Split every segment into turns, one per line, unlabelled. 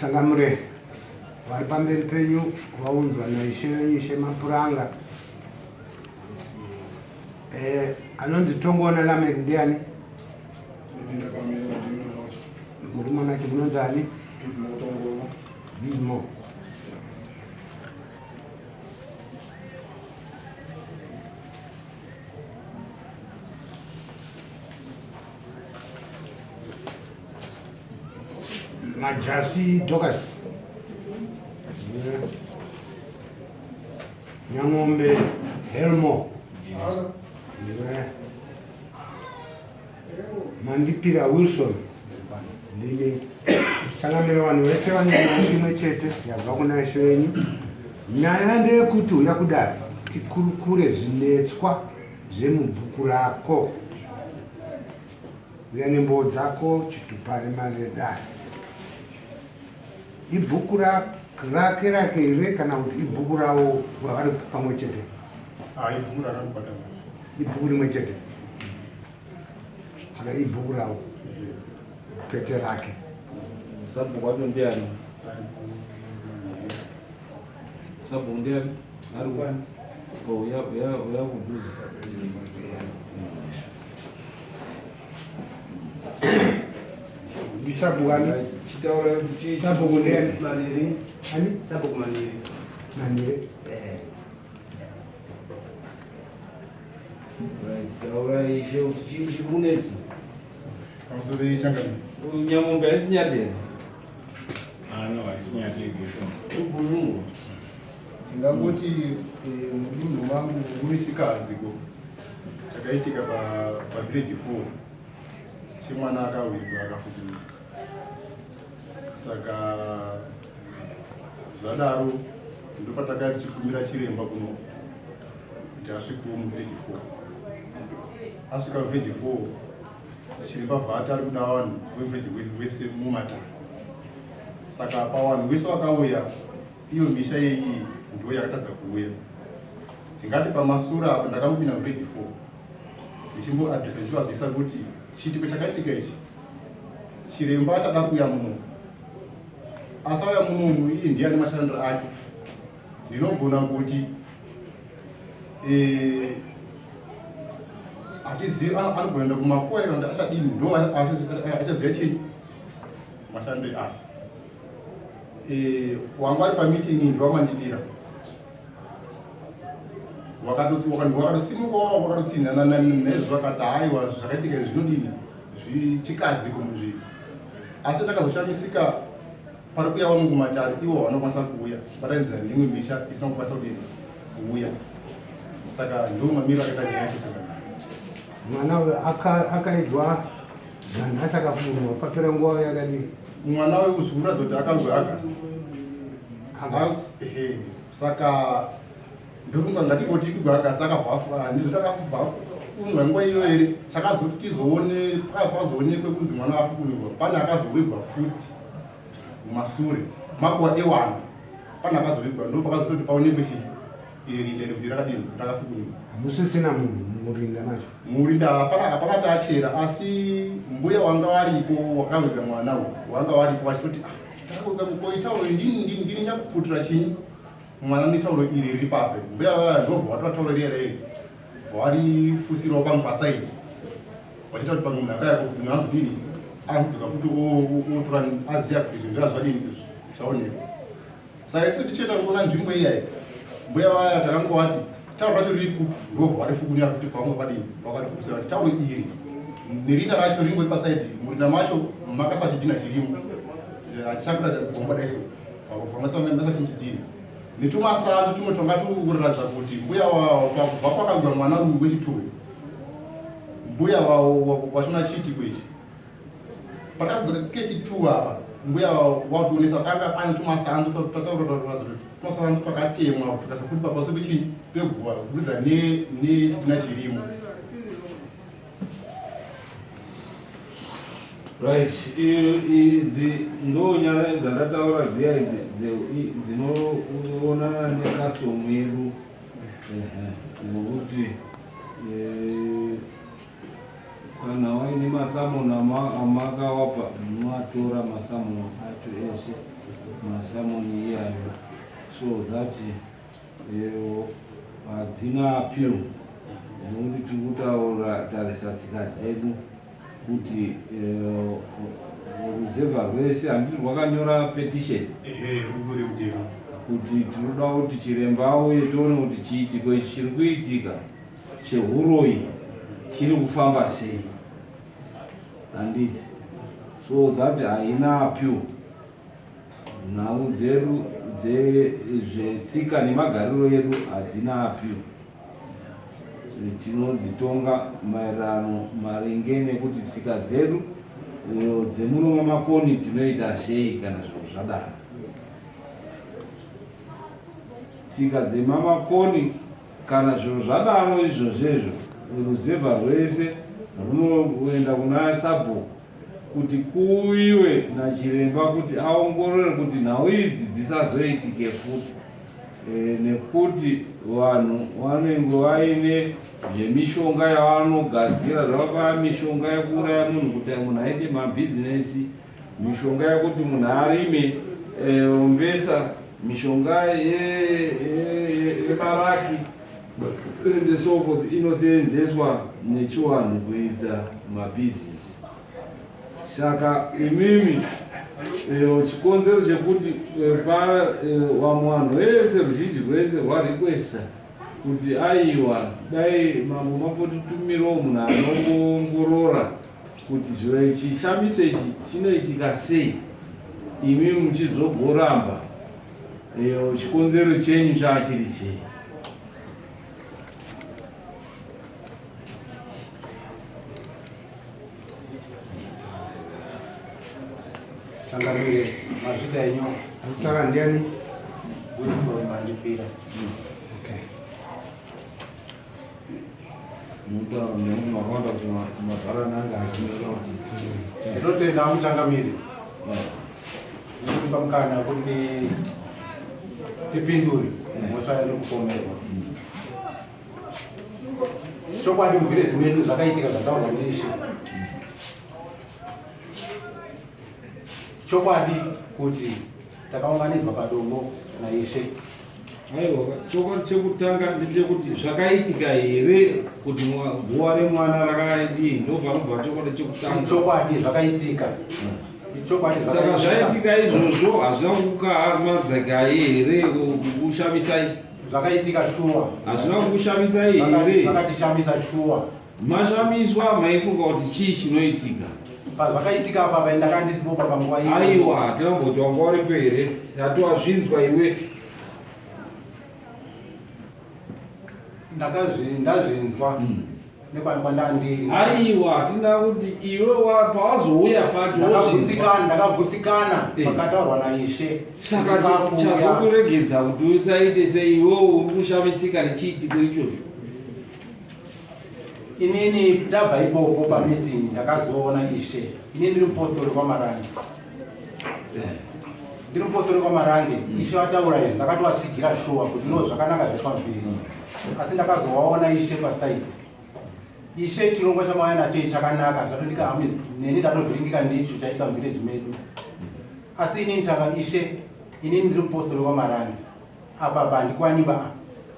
Changamire, vari pamberi penyu vaunzwa naishe venyu Ishe Mapuranga. Eh, anonzi Tongoona Lamek ndiani? Muri mwana wacho munonzi ani? Givemore. Majasi Dorcas. Nyang'ombe Helmo. Mandipira Wilson. Ndini changamira vanhu vese vane nyaya imwe chete yabva kuna Ishe wenyu. Nyaya ndeyekuti uya kudare tikurukure zvinetswa zvemubhuku rako. Uya nemboo dzako chitupa remari redare. Ibhuku rake rake here kana kuti ibhuku ravo vavari pamwe chete?
Ah, ibhuku rakakubata.
Ibhuku rimwe chete. Saka ibhuku ravo pete rake.
Sabhuku wacho ndiani? Sabhuku ndiani? Ari kwani? Oh, uya uya uya kudhuze.
Ndisabhuku ani?
Chitaura kuti
Sabhuku ndiani?
Maniri.
Ani?
Sabhuku Maniri.
Maniri.
Eh.
Right, taura ishe kuti chii chiri kunetsa?
Pamusoro yechangamire.
Uyu Nyamombe haisi nyati here?
Ah, no, haisi nyati igushu.
Igushu.
Tingangoti eh, mudunhu mangu mune chikahadziko chakaitika pavillage 4 chemwana akawigwa akafukunyuka. Saka zvadaro ndopataka tichikumbira chiremba kuno kuti asvikewo muvillage 4. Asvika muvillage 4 chiremba vhati ari kuda vanhu vemuvillage wese mumatare. Saka pavanhu vese vakauya Iyo misha yeiyi ndiyo yakatadza kuuya. Ndingati pamasura apo ndakamupinda mugrade 4 ndichimboadresa ndichivazivisa kuti chiitiko chakaitika ichi chiremba achada kuuya muno asi auya munomu iye ndiye ane mashandiro ake ndinogona kuti eh, hatizivi anogona kuenda kumakuwa iro achadini ndo achaziva chii mashandiro ake Eh, wanga ari pameeting ndiwamandipira wakatosimuka wakatotsinhana nezvo akati haiwa zvakaitika izvi zvinodini zvichikadzi kumunzvimbo asi ndakazoshamisika pari kuya vamwe kumatare ivo vanokwanisa kuuya batanidzira neimwe misha isina kukwanisa kudini kuuya saka ndo mamiro akaita nyaya yacho
mwana uyo akaidzwa nanhasi akafumurwa papera nguva yakadii
Mwana uyu kuratidza kuti akanzwa August. Ehe. Saka ndofunga ngatingoti kugwa August akabva ndizvo takabva kunzwa nguva iyo here chakazoti tizoone pazoonekwe kunzi mwana afukunurwa pane akazowigwa futi mumasure makuwa ewana pane akazowigwa ndo pakazototi paonekwe chii iri rinda iri kuti rakadini rakafukunurwa
hamusisina munhu murinda macho
murinda hapana hapana taachera asi mbuya wanga waripo wakaviga mwana uyu wanga waripo vachitoti ah takaviga mukoi tauro ndini ndini ndini nyakuputira chinyi mwana netauro iri riri pape mbuya vaya ndobva vatora tauro riya rei varifusirawo pamwe pasaidi vachiita kuti pamwe munhu akaya kuti munhu azodini azodzoka futi otora aziya kuti zvinhu zvazvadini izvi zvaonekwa Saka isu tichienda kuona nzvimbo iyayi, mbuya vaya takangovati tauro racho riri kupi, ndobva varifukunyura futi pavanga vadini vakarifukusira vati tauro iri nerina racho ringori pasaidi murina macho makaswa chidhina chirimo eh, achichakuda gomba daiso vakabva masa chidhina netumasanzu tumwe twanga turi kuti mbuya pakubva kwakagwa mwana uyu wechituyu mbuya wachona chiitiko ichi Pakazodzoka kechitu apa mbuya wakuonesa panga pane tumasanzu tumasanzu twakatemwa tukasa kuti papaso pechii peguva kubudza nechidina chirimo.
Right, idzi ndo nyaya dzandataura dziya idzi dzinoonana necustom yedu nokuti eh, Kana waine masamoni amakawapa munoatora masamoni acho ese. Masamoni iyayo so that eh, hadzina appeal nekuti tiri kutaura tarisa tsika dzedu kuti eh, ruzevha rwese handiti rwakanyora petition kuti tinoda kuti chiremba auye tione kuti chiitiko ichi chiri kuitika chehuroyi chiri kufamba sei handiti so that haina appeal Nhau dzedu dzezvetsika nemagariro edu hadzina appeal. Tinodzitonga maererano maringe nekuti tsika dzedu eh, dzemuno maMakoni tinoita sei kana zviro zvadaro. Tsika dzemaMakoni kana zviro zvadaro izvozvo ruzevha rwese runoenda kuna sabhuku kuti kuuyiwe nachiremba kuti aongorore kuti nhau idzi dzisazoitike futi e, nekuti vanhu vanenge vaine zvemishonga yavanogadzira zvavapaa mishonga yekuuraya munhu kuti munhu aite mabhizinesi mishonga yekuti munhu arime e, mbesa mishonga yemaraki ye, ye and so forth inoseenzeswa nechiwanhu kuita mabhizinesi saka imimi eh, chikonzero chekuti eh, pa eh, vamwe vanhu vese ruzhinji rwese rwarequesta kuti aiwa dai mambo mambotitumirawo munhu anongoongorora kuti zviro ichi chishamiso ichi chinoitika sei imi muchizogoramba chikonzero chenyu chaachiri chei
Changamire, mazvita enyu. Arikutaura ndiani?
Wilson Mandipira.
Okay.
Ndinotenda muchangamire nekupa mukana kuti tipindure mhosva yandiri kupomerwa. Chokwadi muvhireji medu zvakaitika zvataurwa neishe. Chokwadi kuti takaunganidzwa padombo naishe.
Aiwa, chokwadi chekutanga ndechekuti zvakaitika here kuti guva remwana rakadii, ndo panobva chokwadi chekutanga.
Chokwadi zvakaitika. Chokwadi
Saka zvaitika izvozvo hazvina kukukahamadzai here kukushamisai?
Zvakaitika shuwa.
Hazvina kukushamisai here?
Zvakatishamisa shuwa.
Mashamiswa maifunga kuti chii chinoitika?
Pazvakaitika apa vai ndakanga ndisipo pa panguva iyo.
Aiwa, hatina kumboti wanga uripo here? Tati wazvinzwa iwe.
Ndakazvi ndazvinzwa. Nekwani kwandandiri.
Aiwa, hatina kuti iwe pawazouya pacho
ndakagutsikana, ndakagutsikana eh. pakataurwa naIshe.
Saka chazokuregedza kuti usaite sei iwe uri kushamisika nechiitiko ichocho.
Inini ndabva ikoko pameeting ndakazoona Ishe. Ini ndiri mupostori kwaMarange. Ndiri mupostori kwaMarange. Ishe vataura izvi ndakatovatsigira shuwa kuti no zvakanaka zvepamberi. Asi ndakazovaona Ishe paside. Ishe chirongwa chamauya nacho ichi chakanaka zvatondika hami neni ndatovhiringika ndicho chaitwa muvillage medu. Asi inini chaka Ishe inini ndiri mupostori kwaMarange. Apa apa handikwani ba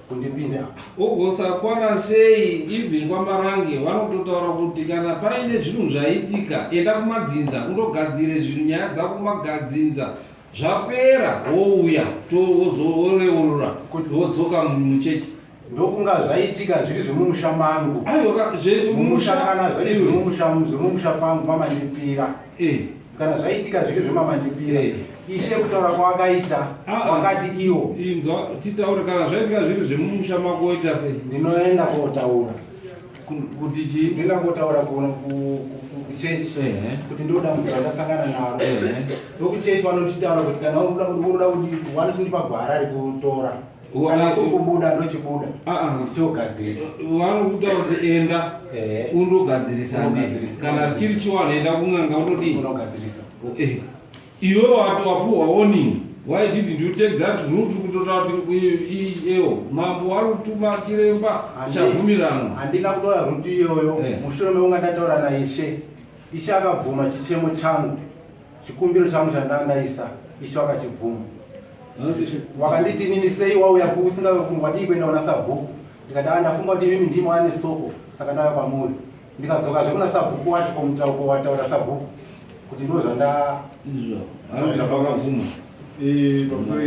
kundipinde apa.
Ugosakwana sei even kwaMarange vanototaura kuti kana paine zvinhu zvaitika enda kumadzinza undogadzire zvinhu nyaya dzako kumagadzinza zvapera wouya woreurura wodzoka muchechi.
Ndokunga zvaitika zviri zvemumusha mangu.
Aiwa
zvemumusha kana zviri zvemumusha zvemumusha pangu mamandipira.
Eh.
Kana zvaitika zviri zvemamandipira.
Eh.
Ishe kutaura kwawakaita
ah, ah.
wakati iwo.
Inzwa titaure kana zvaitika zviri zvemumusha mako woita sei?
Ndinoenda kotaura.
Kuti chii?
Ndinoenda kotaura kuchechi kuti ndodambudziko randasangana naro. Ndokuchechi vanotitaura kuti kana unoda kuti vanochindipa gwara rekutora. Kana kuri kubuda ndochibuda.
Ah, ah.
Ndichogadzirisa.
Vanokutaura kuti enda undogadzirisa. Kana chiri chiwanhu enda kun'anga unodii?
Unogadzirisa.
Eh. Iwe wati wapuhwa warning. Why didn't you take that route kutotaura kuti ewo mambo wari kutuma chiremba chabvumirano.
Handina kutora route iyoyo.
Eh.
Mushure mekunga ndataura naIshe. Ishe akabvuma chichemo changu. Chikumbiro changu chandanga ndaisa.
Ishe wakachibvuma. Wakanditi inini sei wauya kuusingave wadii kuenda kuna sabhuku? Ndikati ah, ndafunga kuti imimi ndimi wane soko saka ndauya kwamuri. Ndikadzokazve kuna sabhuku wacho komutauko wataura sabhuku kuti ndo zvanda
Izvo. Zvapakabvuma.
Eh, pamusoro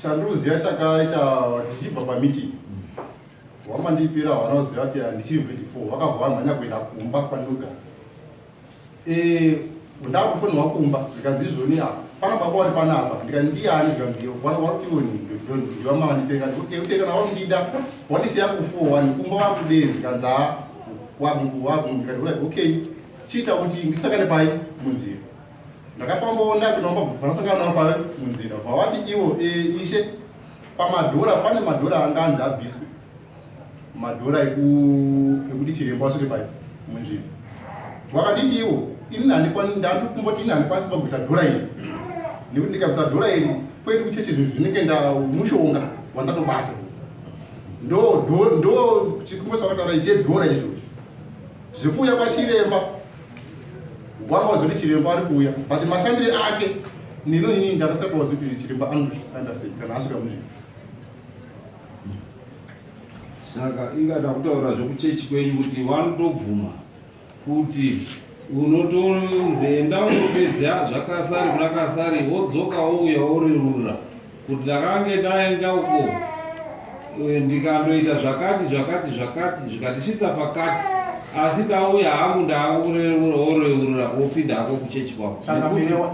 chandinoziva chakaita tichibva pameeting wamandipira vanoziva kuti handichiri grade 4 vakabva vamhanya kuenda kumba kwandinogara. Eh, ndakufonwa kumba ndikanzi izvoni apa pana baba wari panapa ndikati ndiyani zvikanzi wakuti iwoni ndivamama ndipenga okay okay kana wakundida wandisiya kufo wani kumba wakudei zvikanzi ha waku ndikati okay chiita kuti ndisangane pai munzira ndakafambawo ndakunomba vanosangana navo pai munzira vawati iwo e, ishe pamadhora pane madhora anga anzi abviswe madhora ekuti chiremba asvike pai munzvimbo vakanditi iwo ini ndandikumboti ini handikwanisi pakubvisa dhora iri nekuti ndikabvisa dhora iri kwedu kuchechi zvinhu zvinenge ndamushonga wandatobata ndo ndo chikumbo chakataura ichedhora ichocho zvekuuya kwachiremba wanga wazoti chiremba ari kuuya but mashandire ake nino inini ndakasati wazoti chiremba anoshanda sei kana asvika munzvimbo.
Saka inga ndakutaura zvekuchechi kwenyu kuti vanotobvuma kuti unotonzi enda unopedza zvakasari kuna kasari wodzoka wouya worerura kuti ndakange ndaenda uko eh, ndikandoita zvakati zvakati zvakati zvikandisvitsa pakati asi ndauya hangu ndakureurura wopinda hako kuchechi kwako.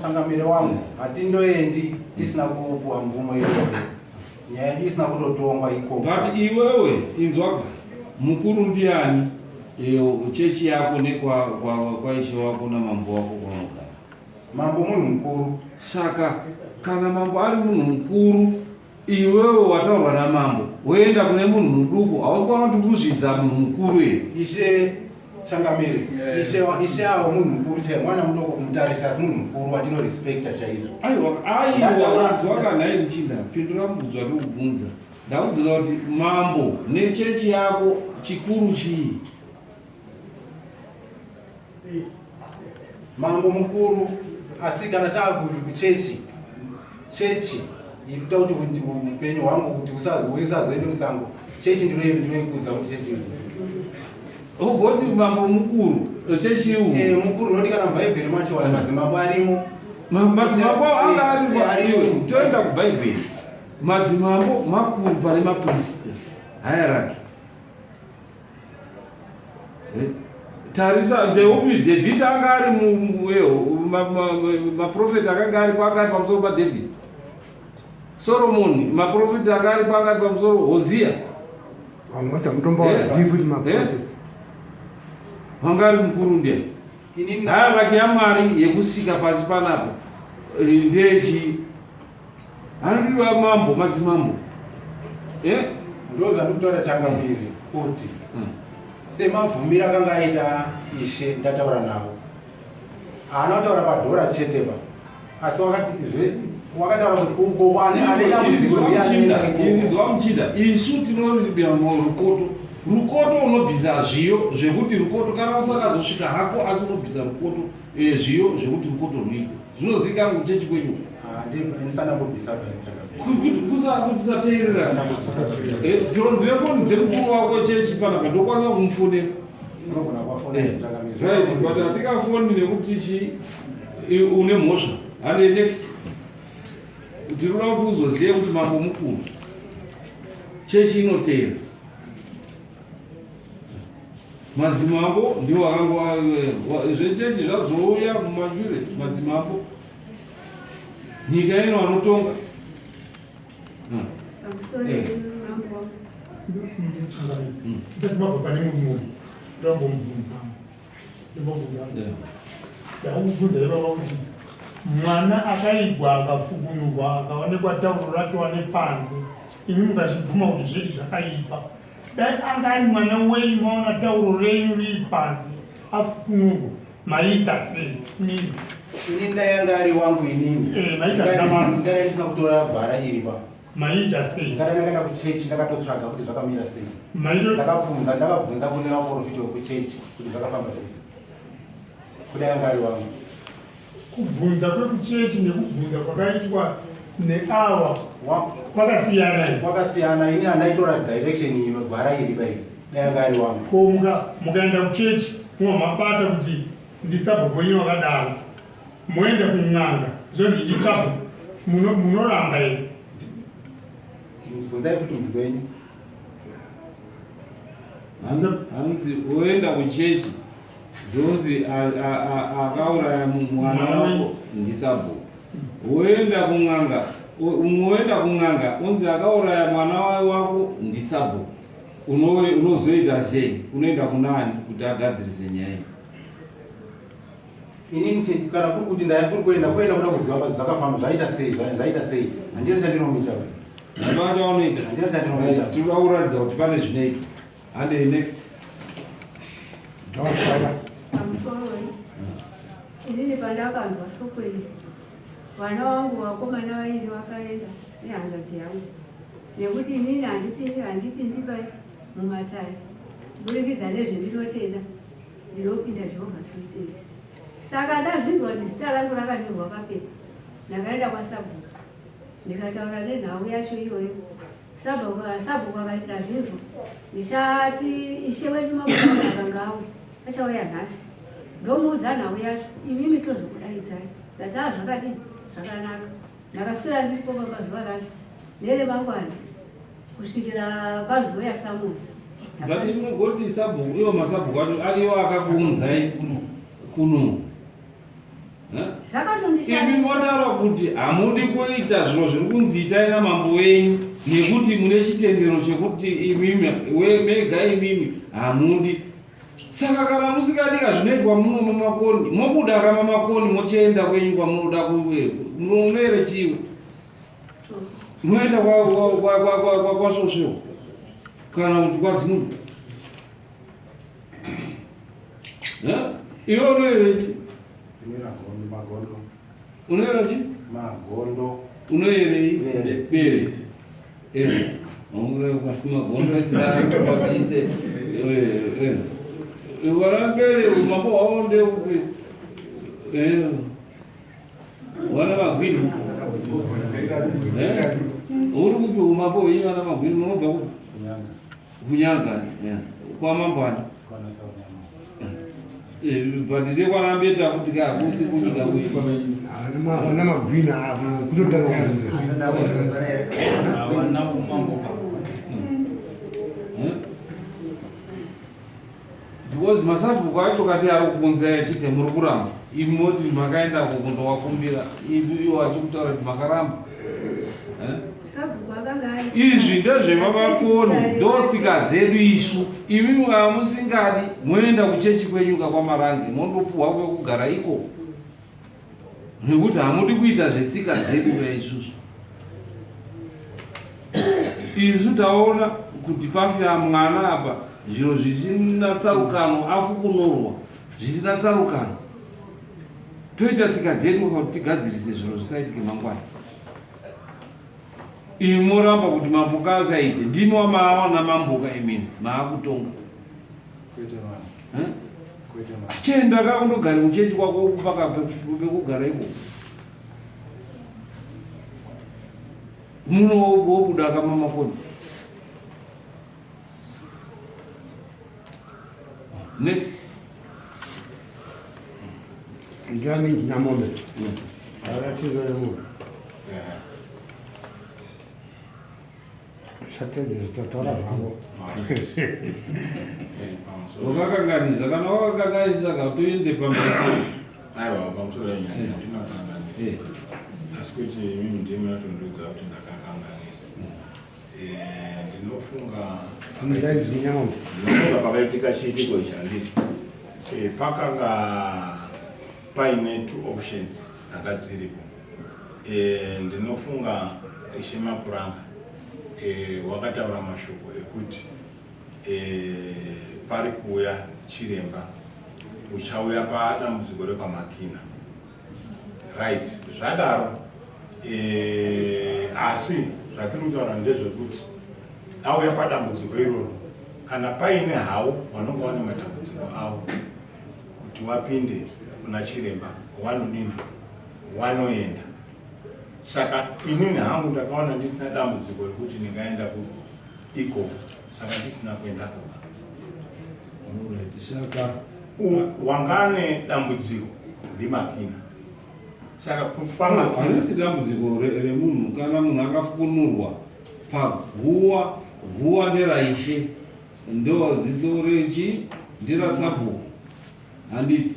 Changamire wangu, hatindoendi tisina kupuwa mvumo iyoyo, nyaya yedu isina kutotongwa ikoko.
But iwewe inzwaka, mukuru ndiani eh, chechi yako nekwaishe wako namambo wako kwaunogara?
Mambo munhu mukuru.
Saka kana mambo ari munhu mukuru, iwewe wataurwa namambo woenda kune munhu muduku, hausi kuona kuti kuzvidza munhu mukuru here?
Ishe Changamire, ishe ishe avo munhu mukuru chaiye, mwana mudoko kumutarisa asi munhu mukuru watinorespekta chaizvo.
Aiwa, aiwa, inzwaka nhai muchinda, pindura mubvunzo watikubvunza. Ndakubvunza kuti mambo nechechi yako chikuru chii?
Mambo mukuru asi kana taakuchechi chechi iri kuita kuti upenyu hwangu kuti usazoende musango chechi ndinoikudza kuti chechi
ugoti mambo mukuru chechi uhu
eh, mukuru noti kana mubhaibheri macho waya madzimambo arimo
madzimambo anga arimo eh, toenda kubhaibheri madzimambo makuru pane maprista hierarchy Eh, tarisa ndeupi David anga ari maprofeti akanga aripo anga ari pamusoro paDavid Solomoni maprofeti anga aripo anga ari pamusoro Hosea wanga ari mukuru ndiye hierarchy yaMwari yekusika pasi panapo eh, ndeyechi Anodiwa mambo madzimambo.
Eh? Ndo zvandikutaura changamire kuti hmm. semabvumiro akanga aita ishe ndataura navo haana kutaura padhora chete pa asi wakataura kuti uko ane dambudziko
ndianeinzwa muchinda isu tinoribira rukoto rukoto unobvisa zviyo zvekuti rukoto kana usakazosvika hako asi unobvisa rukoto eh, zviyo zvekuti rukoto rwuitwe zvinozikanwa kuchechi kwenyu kusateerera eh, ndine foni dzemukuru wako chechi panapa ndokwanisa kumufonera eh, right but hatikafoni nekuti chi une mhosva hande next tinoda kuti uzozive kuti mambo mukuru chechi inoteera Madzimambo ndiwo akangova zvechechi zvazouya mumashure madzimambo nyika ino anotonga
Mwana akaigwa akafukunurwa akaonekwa tauro ratova nepanze imi mukazvibvuma kuti zvedi zvakaipa Dai anga ari mwana wenyu maona tauro renyu riri panze afukunurwa maiita sei mimi?
Ini dai anga ari wangu inini.
Eh, maiita zvamasi.
Ndingadai ndisina kutora gwara iri ba.
Maiita sei?
Ndingadai ndakaenda kuchechi ndakatotsvaga kuti zvakamira sei.
Maito
Ndakabvunza ndakabvunza kune vaporofita vekuchechi kuti zvakafamba sei. Kudai anga ari wangu.
Kubvunza kwekuchechi nekubvunza kwakaitwa neawa kwakasiyana here?
Kwakasiyana, ini handaitora direction gwara iri pai dai anga ari wangu.
Ko muka mukaenda kuchechi mumwe mabata kuti ndisabhuku wenyu wakadaro moenda kun'anga zvonzi ndisabhuku munoramba here?
Bvunzai futi mubvunzo wenyu.
Hanzi woenda kuchechi Jozi akauraya mwana wako ndisabhuku. Woenda kun'anga, woenda kun'anga unzi akauraya mwana wako ndisabhuku. Unozoita sei? Unoenda kunani kuti agadzirise nyaya iyi?
Inini kana kuri kuti ndaya kuri kuenda kuenda kuda kuziva kuti zvakafamba zvaita sei zvaita sei handina chandinomuita.
Hapana chaunoita.
Handina chandinomuita.
Tiri kuratidza kuti pane zvinoitwa. Hande next.
Pamusoro inini pandakanzwa soko iri vana vangu vakomana vairi vakaenda nehanzvadzi yangu nekuti inini handipindi handipindi pai mumatare kuburikidza nezvendinotenda ndinopinda Jehovah's Witness saka ndazvinzwa kuti zita rangu rakanyorwa papepa ndakaenda kwasabhuku ndikataura nenhau yacho iyoyo Sabhuku akati ndazvinzwa, ndichati ishe wedu Mapuranga akanga auya, achauya nhasi. Ndomuudza nhau yacho, imimi tozokudaidzai. Ndati ah zvakadini? Zvakanaka. Ndakaswera ndiripo pamba zuva racho neremangwana kusvikira pazouya Samuel.
But imwe sabhuku, iwo masabhuku acho ariwo akakuunzai kuno kuno. Imi motaura kuti hamudi kuita zviro zviri kunzi itai namambo wenyu nekuti mune chitendero chekuti imimi mega imimi hamudi. Saka kana musikadika zvinoitwa muno mumakoni mobuda ka mamakoni mochienda kwenyu kwamunoda munoere chiwe moenda kwasvosvewo kana kuti kwazimunhu Iwe unoyera chi?
Unoyera gondo, magondo.
Unoyera chi?
Magondo.
Unoyerei? Bere. Bere. Eh. Magondo ekubatise. Eh, eh. Vana bere umambo hwavo ndeupi? Eh. Vana magwini. Eh? Uri kupi umambo hwenyu vana magwini munobva kupi?
Kunyanga.
Kunyanga, yeah. Kwa mambo ani?
Kwana Saunyama.
Eh, but ndekwana mbeta kuti ka kusi kunyika kuyi.
Ana magwina avo kutotanga kuzunza.
Hawana umambo pa.
Eh? Because masabhuku acho kati ari kukunzai achiti muri kuramba. Imi moti makaenda kundowakumbira. Imi iwo achikutaura kuti makaramba. Eh? Izvi ndezvemavakoni, ndotsika dzedu isu. Imi mukava musingadi, moenda kuchechi kwenyuka kwaMarange, mondopuhwa kwekugara ikoko. Nekuti hamudi kuita zvetsika dzedu isusu. Isu taona kuti pafira mwana apa zviro zvisina tsarukano afukunurwa zvisina tsarukano. Toita tsika dzedu kuti tigadzirise zviro zvisaitike mangwana. Imi moramba kuti mamboka asaite ndimi wamaawana mamboka imini maakutonga.
Kwete mama.
Eh?
Kwete mama.
Chienda ka undogare kuchechi kwako kupaka pekugara ikoko. Muno wobuda ka mama koni. Next.
Ndiani Nyamombe? Aratizo yemunhu. Usatedze zvitotaura zvako.
Wakakanganisa kana wakakanganisa ka toende pamberi.
Aiwa pamusoro yenyaya handina kukanganisa. Asi kuti imimi ndimi munotondiudza kuti ndakakanganisa. Eh, ndinofunga ndinofunga pakaitika chiitiko ichi handiti eh, pakanga paine two options dzanga dziripo eh, ndinofunga ishe mapuranga wakataura mashoko ekuti pari kuuya chiremba uchauya padambudziko rekwamakina Right, zvadaro eh, asi zvatiri kutaura ndezvekuti auya padambudziko iroro kana paine havo vanonga vane matambudziko avo kuti wapinde kuna chiremba wanodini Wanoenda. Saka inini hangu ndakaona ndisina dambudziko rekuti ndingaenda ikoko, saka ndisina kuenda kuba.
Saka
wangane dambudziko ndiMakina. Saka paMakina
harisi dambudziko remunhu kana munhu akafukunurwa paguwa, guwa nderaishe, ndo ziso rechi nderasabhuku, handiti?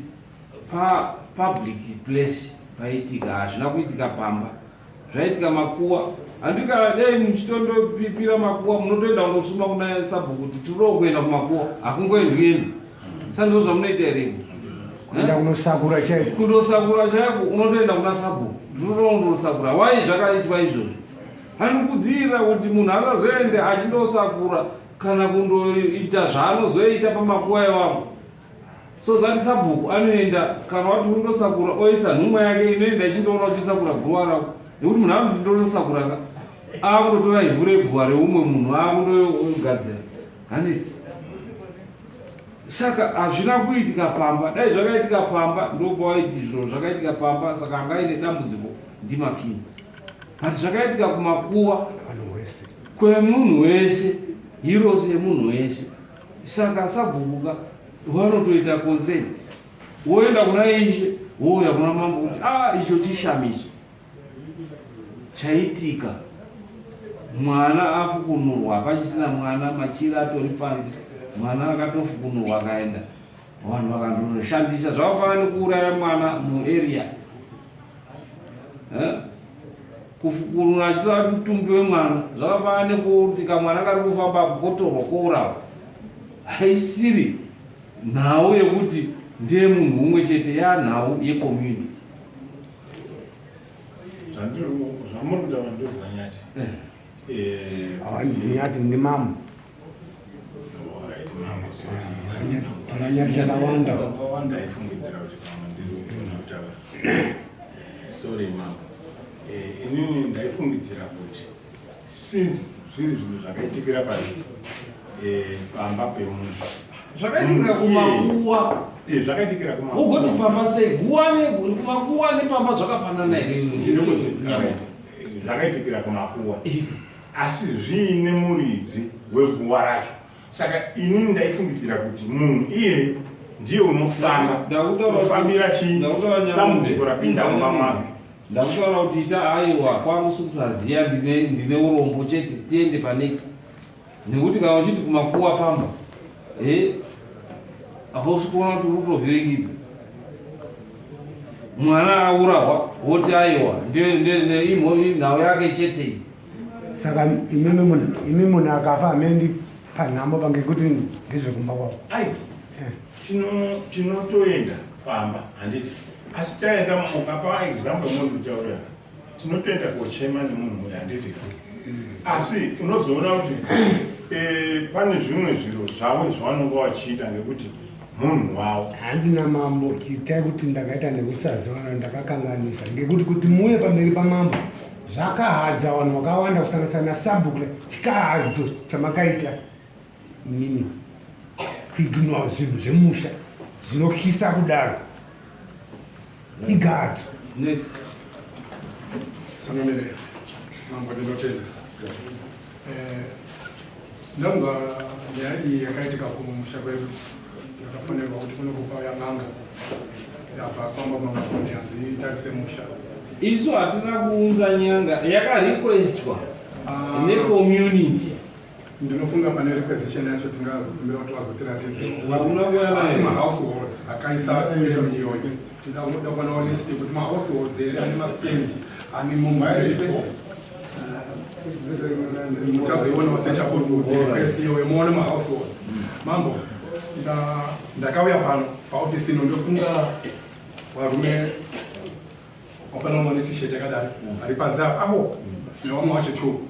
Pa public place paitika, hazvina kuitika pamba, zvaitika makuwa. Handikana dei muchitondopipira makuwa, munotoenda kunosuma kuna sabhuku kuti tiriwo kuenda kumakuwa, hakungoendwi endo. Sandizvo zvamunoita here?
Kuenda kunosakura chaiko.
Kundosakura chaiko, unotoenda kuna sabhuku, ndinotoondosakura. Wai zvakaitwa izvozvo? Handikudziirira kuti munhu asazoende achindosakura kana kundoita zvaanozoita pamakuwa iwapo, so that sabhuku anoenda kana wati undosakura, oisa nhumwa yake inoenda ichindoona uchisakura guva rako, nekuti munhu anoti ndotosakura ka, akundotora ivhu reguva reumwe munhu akundogadzira, handiti? Saka hazvina kuitika pamba. Dai zvakaitika pamba, ndopawaiti zviro zvakaitika pamba, saka anga aine dambudziko ndiMakini. But zvakaitika kumakuwa
vanhu wese,
kwemunhu wese, heroes yemunhu wese. Saka sabhukuka vanotoita consent, woenda kuna ishe, wouya kuna mambo kuti a icho chishamiso chaitika, mwana afukunurwa, hapachisina mwana, machira atori panze, mwana akatofukunurwa akaenda, vanhu vakandoshandisa. Zvakafanana nekuuraya mwana muarea. Kufukunura achitora mutumbi wemwana zvakafanana nekuti kamwana kari kufamba apo kotorwa kourawa. Haisiri nhau yekuti ndeye munhu umwe chete, yanhau yecommunity.
Zvamuri kutaura ndoziva, Nyati.
Hawanzi ndimambo.
Alright, mambo, sorry.
Ananyati takawanda.
Ndaifungidzira kuti pamwe ndiri kugona kutaura. Sorry mambo. Inini ndaifungidzira kuti since zviri zvinhu zvakaitikira pari pamba pemunhu,
Zvakaitikira kumakuwa.
Zvakaitikira kumakuwa.
Ugoti pamba sei? Guwa kumakuwa nepamba zvakafanana here?
Right. Zvakaitikira kumakuwa, asi zviine muridzi weguwa racho. Saka inini ndaifungidzira kuti munhu iye ndiye unofamba unofambira chii dambudziko rapinda mumba mwake.
Ndakutaura kuti ita, aiwa, kwangu sikusaziya, ndine urombo chete. Tiende panext, nekuti kana uchiti kumakuwa pamba, hausi kuona kuti uri kutovhiringidza. Mwana aurawa, woti aiwa, nhau yake chete iyi.
Saka imi munhu akafa hamendi panhamo pangekuti ndezvekumba kwavo?
Ai, tinotoenda pamba, handiti? Asi taenda, mukapa example munhu kutaura, tinotoenda kochema nemunhu uyu, handiti? Asi unozoona kuti pane zvimwe zviro zvavo zvavanonga vachiita ngekuti munhu wavo.
Hanzi namambo, itai kuti ndakaita nekusaziva, ndakakanganisa, ngekuti kuti muuye pamberi pamambo zvakahadza vanhu vakawanda, kusanganisa nasabhuku. Chikahadzo chamakaita inini, kuignora zvinhu zvemusha zvinokisa kudaro, igadzo.
Next.
Sangamire mambo, ndinotenda. Ndonga nyaya iyi yakaitika kumusha kwedu, ndakafonerwa kuti kuno kukauya n'anga yabva kwamba Mamakoni, hanzi itarise musha.
Isu hatina kuunza nyanga, yakarequestwa necommunity.
Ndinofunga pane requisition yacho, tingazokumbira kuti vazotiratidze.
Hakuna kuuya nayo.
Asi mahouseholds akaisa system iyoyo, tinoda kuonawo list yekuti mahouseholds here ane mastand ane mumba. Muchazoionawo sechapupu request iyoyo, muone mahouseholds. Mambo, ndakauya pano paofisi ino, ndofunga varume wapana umwe ane t-shirt yakadai ari panze apa aho nevamwe wacho two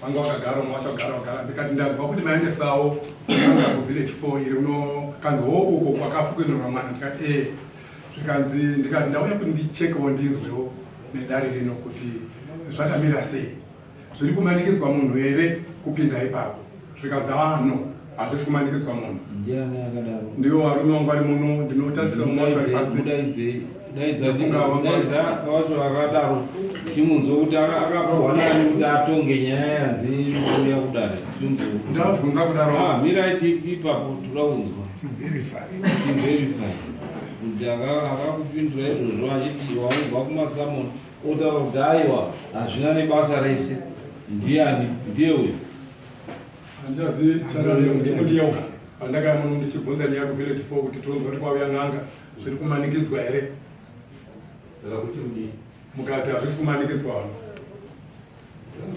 vanga vakagara, umwe wacho agara vagara. Ndikati ndanzwa kuti maendesawo anga kuvillage 4 iri uno, kanzi ho uko kwakafukinurwa mwana. Ndikati ee. Zvikanzi, ndikati ndauya kuti ndichekewo ndinzwewo nedare rino kuti zvakamira sei, zviri kumanikidzwa munhu here kupinda ipapo? Zvikanzi ah no, hazvisi kumanikidzwa munhu.
Ndiani akadaro?
Ndiwo varume vangu vari muno, ndinotarisira mumwe wacho ari panze.
Mudaidze. Daidza vacho vakadaro timunzwe kuti akapiwa nani kuti atonge nyaya yanzi inouya kudare.
Ndabvunza kudaro.
Ah, mirai ipapo toda kunzwa. Verify. Kuti akakupindura izvozvo achiti waubva kumasamoni otaura kuti aiwa hazvina nebasa rese. Ndiani? Ndiye uyu.
Handichazivi changamire ndinondiyeuka pandakaya muno ndichibvunza nyaya kuvillage 4 kuti tonzwa kuti kwauya n'anga zviri kumanikidzwa here
Saka kuti kudii?
Mukati hazvisi kumanikidzwa vanhu.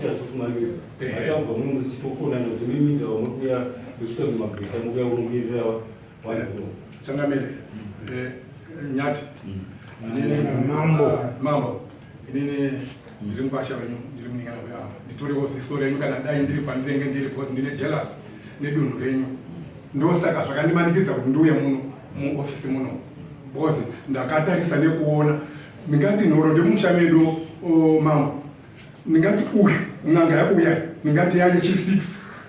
Hazvisi kumanikidzwa. Atangwa muno muchitokona nekuti mimi ndawa mukuya muchiita mumagweta mukuya kurumbirira vanhu.
Changamire. Eh, Nyati. Inini
mambo.
Mambo. Inini ndiri mukwasha wenyu, ndiri munin'ina wenyu. Nditoriwo ziso renyu kana dai ndiri pandinenge ndiri because ndine jealous nedunhu renyu. Ndosaka zvakandimanikidza kuti ndiuye muno muofisi muno because ndakatarisa nekuona ndingati nhoro ndemusha medu mambo ndingati uyu n'anga yakuuya ndingati yaye chi6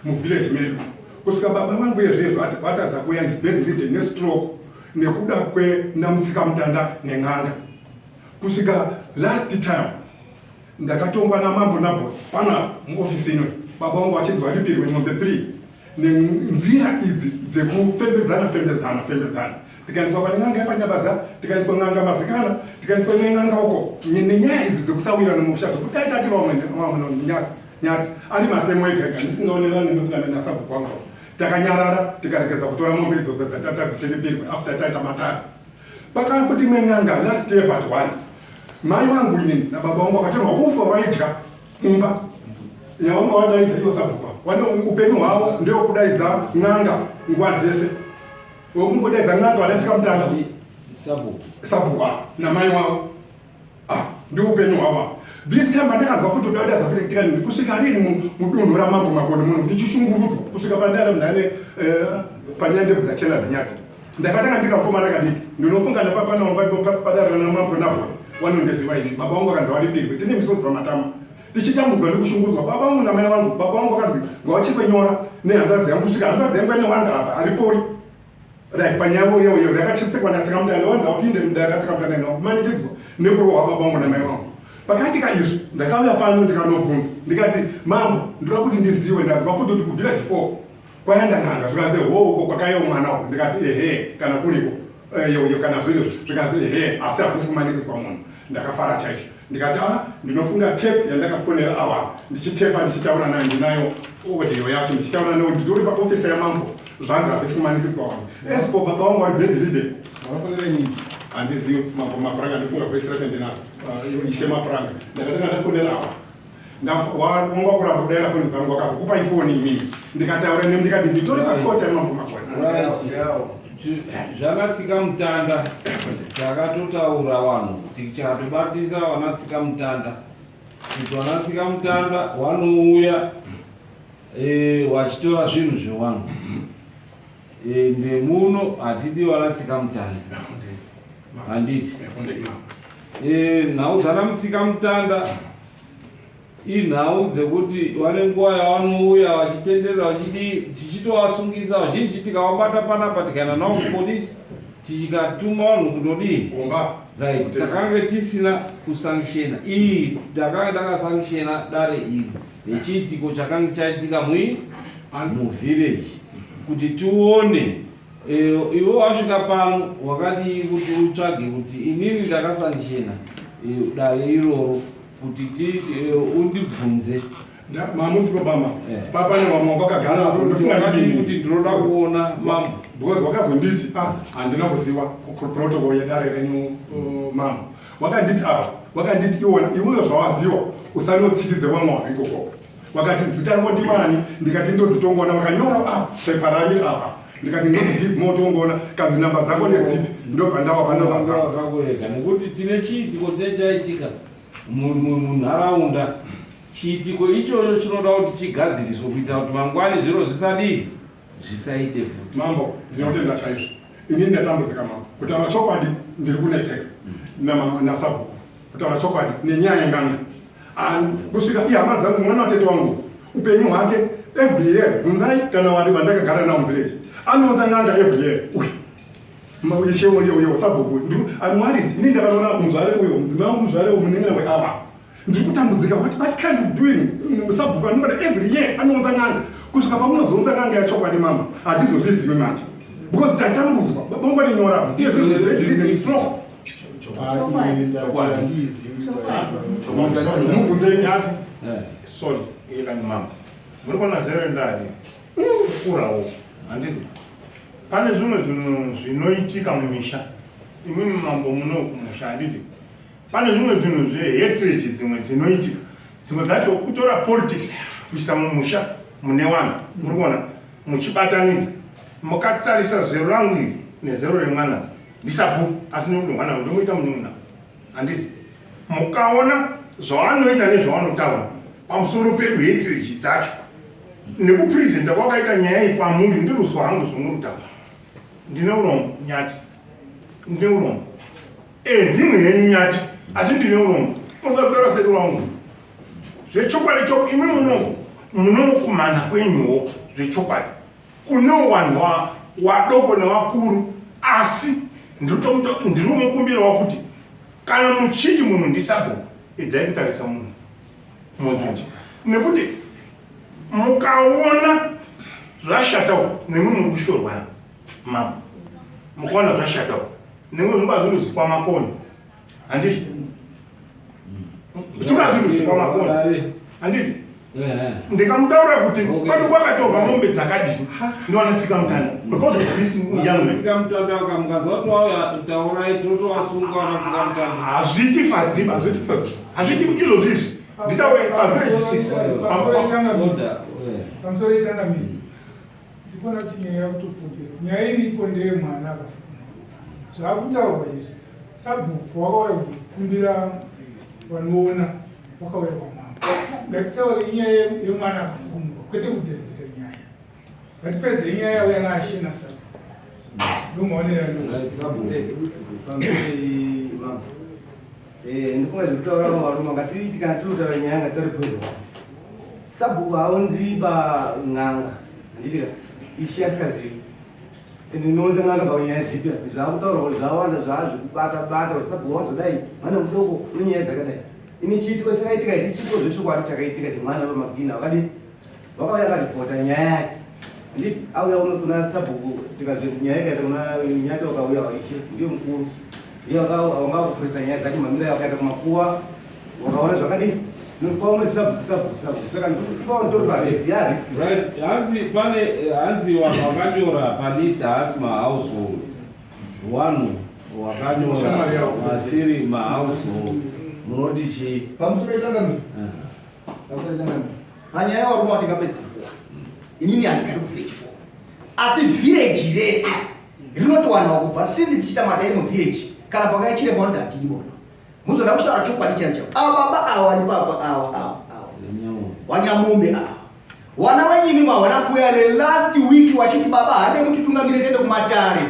muvillage medu kusvika baba vangu yezvezvo vatadza kuuya is bedridden nestroke nekuda kwenamusika mutanda nen'anga kusvika last time ndakatongwa namambo nabo pana muofisi ino baba vangu vachinzwa ripirwe mombe 3 nenzira idzi dzekufembedzana fembedzana fembedzana tikaendeswa pane n'anga yepanyabaza tikaendeswa n'anga mazikana tikaendeswa nen'anga uko nenyaya idzi dzekusawirana mumusha zvekudai tati vamwe nyati ari matemo ega ega ndisingaonerani ndokunga nasabhuku wangu takanyarara tikaregedza kutora mombe idzodzo dzatata dzichiripirwe after taita matare pakava futi imwe n'anga last year but one mai vangu inini nababa vangu vakatorwa ufa vaidya mumba yavanga wadaidza iyo sabhuku wane upenyu hwavo ndewekudaidza n'anga nguva dzese wekungodaidza n'anga vanatsika mutanda sabhuku namai wavo ah, ndiupenyu hwavo this time andakanzwa futi udaidza futi kutika nini kusvika rini mudunhu ramambo makoni muno ndichishungurudzwa kusvika pandara munhane eh, panyaya ndebvu dzachena zinyati ndakatanga ndikakomana kadiki ndinofunga nepapanapadare namambo napo wanondiziva ini baba vangu vakanzi varipirwe tine misodzi pamatama tichitambudzwa nekushungurudzwa baba vangu namai vangu baba vangu vakanzi ngawachekwe nyora nehanzvadzi yangu kusvika hanzvadzi yangu ane wanga apa aripori right panyaya iyo iyo yakachitsekwa natsikamutanda wanzi apinde mudare atsikamutanda ina kumanikidzwa nekurohwa baba vangu namai vangu pakaitika izvi ndakauya pano ndikanobvunza ndikati mambo ndoda kuti ndiziwe ndanzwa futi kuti kuvillage 4 kwaenda n'anga zvikanzi hoo uko kwakaiwa mwana uko ndikati ehe kana kuriko eh, yoyo kana zviri zvikanzi ehe asi hakusi kumanikidzwa munhu ndakafara chaizvo ndikati a ah, ndinofunga tape yandakafonera awa ndichitepa ndichitaura nayo ndinayo audio yacho ndichitaura nayo ndidori paofisi yamambo zvanzi hazvisi kumanikidzwa vanhu as for baba vangu vari bedridden vakafonera inini handizivi mambo mapuranga ndifunga voice racho ndinaro ah, ishe mapuranga ndakatanga ndafonera awa wanga kuramba kudaira foni dzangu wakazokupa ifoni imini ndikataura nemi ndikati nditore pakota yamambo makore
zvakatsika mutanda takatotaura vanhu tichatobatisa vanatsika mutanda kuti vanatsika mutanda wanouya eh, wachitora zvinhu zvevanhu ende muno hatidi vanatsika mutanda handiti eh, nhau dzana mutsika mutanda inhau dzekuti vane nguva yavanouya vachitenderera vachidii tichitovasungisa vazhinji tikavabata panapa tikaenda navo kupolisi tikatuma vanhu kundodii right takange tisina kusanctiona iyi takange takasanctiona dare iri nechiitiko chakange chaitika mui muvillage kuti tione eh, iwe wasvika pano wakadii kuti utsvage kuti inini ndakasanishena eh, dare iroro kuti ti eh, undibvunze
mamusi baba papa nevamwe wakagara apo ndofunga
ndidini kuti ndinoda kuona mambo
because wakazonditi ah handina kuziva protocol yedare renyu uh, mambo wakanditi apa wakanditi iwona iweyo zvawaziwa usanotsikidze vamwe vanhu ikokoko wakati zita rako ndivani ndikati ndodzitongoona vakanyora apa pepa ranyu apa ndikati ndodzi give more tongoona kanzi namba dzako ndedzipi ndobva ndawapa namba
dzako nekuti tine chiitiko tine chaitika munharaunda chiitiko ichocho chinoda kuti chigadziriswe kuitira kuti mangwani zviro zvisadii zvisaite futi
mambo ndinotenda chaizvo ini ndatambudzika mambo kutaura chokwadi ndiri kunetseka nasabhuku kutaura chokwadi nenyaya yen'anga kusvika ihama dzangu mwana watete wangu upenyu hwake every year bvunzai kana wari vandakagara nawo muvillage anounza n'anga every year uyu. Ishe uyo uyo sabhuku I'm worried. Ini ndakanoona muzvare uyo mudzimai wangu muzvare uyo munin'ina weava. Ndiri kutambudzika what what kind of doing sabhuku anobata every year anounza n'anga kusvika pamunozounza n'anga yachokwadi mama hatizozvizivi manje because tatambudzwa bongo rinyora iye zvinhu stroke mubvunzei nyati
sorry iye mama muri kuona zero ndari kurawo handiti pane zvimwe zvinhu zvinoitika mumisha imwimwi mambo muno kumusha handiti pane zvimwe zvinhu zvehetrage dzimwe dzinoitika dzimwe dzacho kutora politics kuisa mumusha mune vanhu muri kuona muchibatanidza mukatarisa zero rangu iri nezero remwana ndisabhuku asi nekuti mwana ndomuita munin'ina handiti mukaona zvavanoita nezvavanotaura pamusoro pedu hetrage dzacho nekupresenta kwakaita nyaya iyi kwamuri ndiruzwa hangu zvomurutaura ndine urombo nyati ndine urombo e ndimwe henyu nyati asi ndine urombo unoza kutaura sekuru wangu zvechokwadi cho imwe muno munokumana kwenyuwo zvechokwadi kune wanhu wadoko newakuru asi ndiri kumukumbirawo kuti kana muchiti munhu ndisabhuku edzai kutarisa munhu munzvimbo nekuti mukaona zvashatawo nemwi muri kushorwa mambo mukaona zvashatawo nemwi zvinova zviri zikwa makoni handiti zvinova zviri zikwa makoni handiti ndikamutaura kuti kwedu kwakatorwa mombe dzakadii ndowana tsika mutanda because of this young man
tsika mutanda ukamukanzwa kuti wauya taurai totovasunga vana tsika mutanda
hazvitifadzi hazvitifadzi hazviti izvozvi izvi nditaure pavillage 6
pamusoro yechangamiri ndikuona kuti nyaya yakutopfuutira nyaya iripo ndeye mwana akafuma zvakutaurwa izvi sabhuku wakauya kukumbira vanoona wakauya kwamambo ngatitaure inyaya yemwana akafumurwa kwete kudhevheta nyaya ngatipedze inyaya yauya naashe nasabhuku ndomaonera
eh, ndifunga zvekutaura varume ngatiti kana tiri kutaura nyaya ngatitaure point one sabhuku haunzi pan'anga handitika ishe asikazivi Ende inounza n'anga panyaya dzipi apa? Zvakutaurwa kuti zvawanda zvaazvekubata bata kuti sabhuku wazodai mwana mudoko une nyaya dzakadai. Ini chiitiko chakaitika ichi chiitiko zvechokwadi chakaitika chemwana wemagina wakadii wakauya akaripota nyaya yake handiti auya uno kuna sabhuku tikazve nyaya ikaita kuna nyati wakauya waishe ndiye mukuru ndiye wanga wakupurisa nyaya dzacho mamira yakaita kumakuva wakaona zvakadii
Hanzi pane hanzi vanhu vakanyora palist haasi mahousehold vanhu wakanyora vasiri mahousehold munoti chii
pamusoro yechangamire eh. pamusoro yechangamire panyaya yawarume watingapedza nguva inini handigari kuvillage four asi village rese rinotowanwa kubva sinzi tichiita madai muvillage kana pakaya chiremba vanoti hatidi bodo Muzoda kutaura chokwadi chaicho chaicho. Ava baba ava vari papa ava ava ava. Wanyamombe ava. Wana wenyu imi mawana kuya ne last week wachiti baba hande mutitungamire tiende kumatare.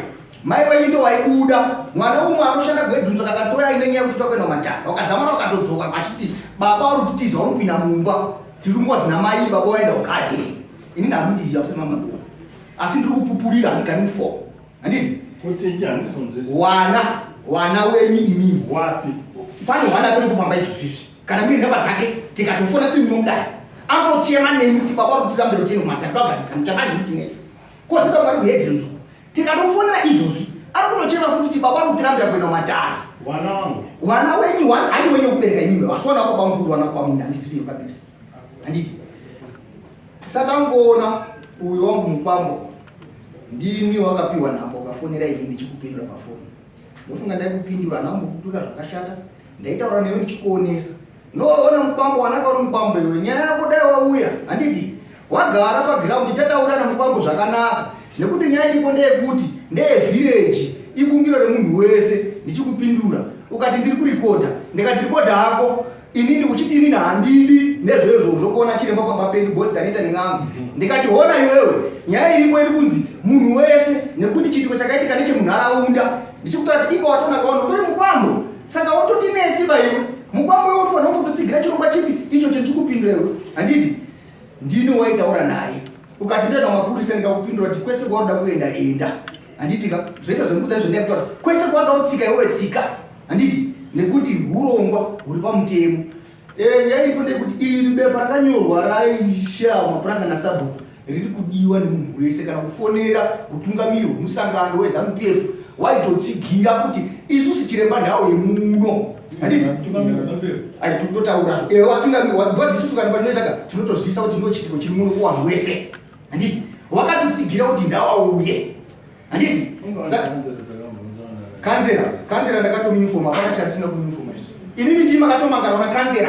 Mai wenyu ndo waibuda. Mwana umwe anoshanda gwedhunzo kakatoya ine nyaya yekuti toda kuenda kumatare. Wakadzamara wakatodzoka vachiti baba uri kutitiza uri kupinda mumba. Tiri ngozi namai baba waenda ukate. Ini ndamundiziva kusema mabona. Asi ndiri kupupurira handigari mufo. Handiti? Wana wana wenyu imimi.
Wapi?
Pane wana tiri kupamba izvozvi izvi. Kana mune nhamba dzake tikatofona tiri munomudai. Angochema nemi kuti baba vari kutirambira kuti tinomata togagarisa muchamani mutinetsi. Kose kamwari kuhedrenzo. Tikatofonera izvozvi ari kutochema futi kuti baba vari kutirambira kuenda kumatare.
Wana wangu.
Wana wenyu wana ani wenyu kubereka imimi. Asi wana wako bamukuru wana wako bamuna handisi kuti ndinobaberesa. Handiti? Satangoona uyu wangu mukwambo ndini wakapiwa nhamba ukafonera ini ndichikupindura pafoni ndofunga ndaikupindura handina kumbokutuka zvakashata ndaitaura newe ndichikuonesa noona mukwambo wanaka uri mukwambo iwe nyaya yako dai wauya handiti wagara pagiraundi tataurana mukwambo zvakanaka nekuti nyaya iripo ndeyekuti ndeyevhireji ibumbiro remunhu wese ndichikupindura ukati ndiri kurikodha ndikati rikodha hako inini uchiti inini handidi nezvezvozvo kuona chiremba pamba pedu bosi taneta nen'anga ndikati hona iwewe nyaya iripo iri kunzi munhu wese nekuti chiitiko chakaitika nechemunharaunda ndichikutaura kuti iko watoona kaona utori mukwambo saka wototinetsi ba iwe mukwambo iwe unofanira kungototsigira chirongwa chipi icho chendikupindura iwe handiti ndini waitaura naye ukati ndoenda mapurisa ndikakupindura kuti kwese kwauri kuda kuenda enda. Handiti ka zvese zvandikuda izvo ndiyakutaura kwese kwakaotsika iwewe tsika. Handiti nekuti hurongwa huri pamutemo. Eh, nyaya iripo ndeyekuti iri bepa rakanyorwa raishe avo mapuranga nasabhuku riri kudiwa nemunhu wese kana kufonera utungamiri hwemusangano weZanu PF waitotsigira kuti isusu chiremba nhau yemuno handiti ai tikutotaura eh, watungamirwa because isusu kana patinoita ka tinotozivisa kuti ndochiitiko chiri muno kuvanhu wese handiti wakatotsigira kuti ndawauye handiti kanzera kanzera ndakatomuinfoma hapana chandisina kumuinfoma isu inini ndii makatomangara una kanzera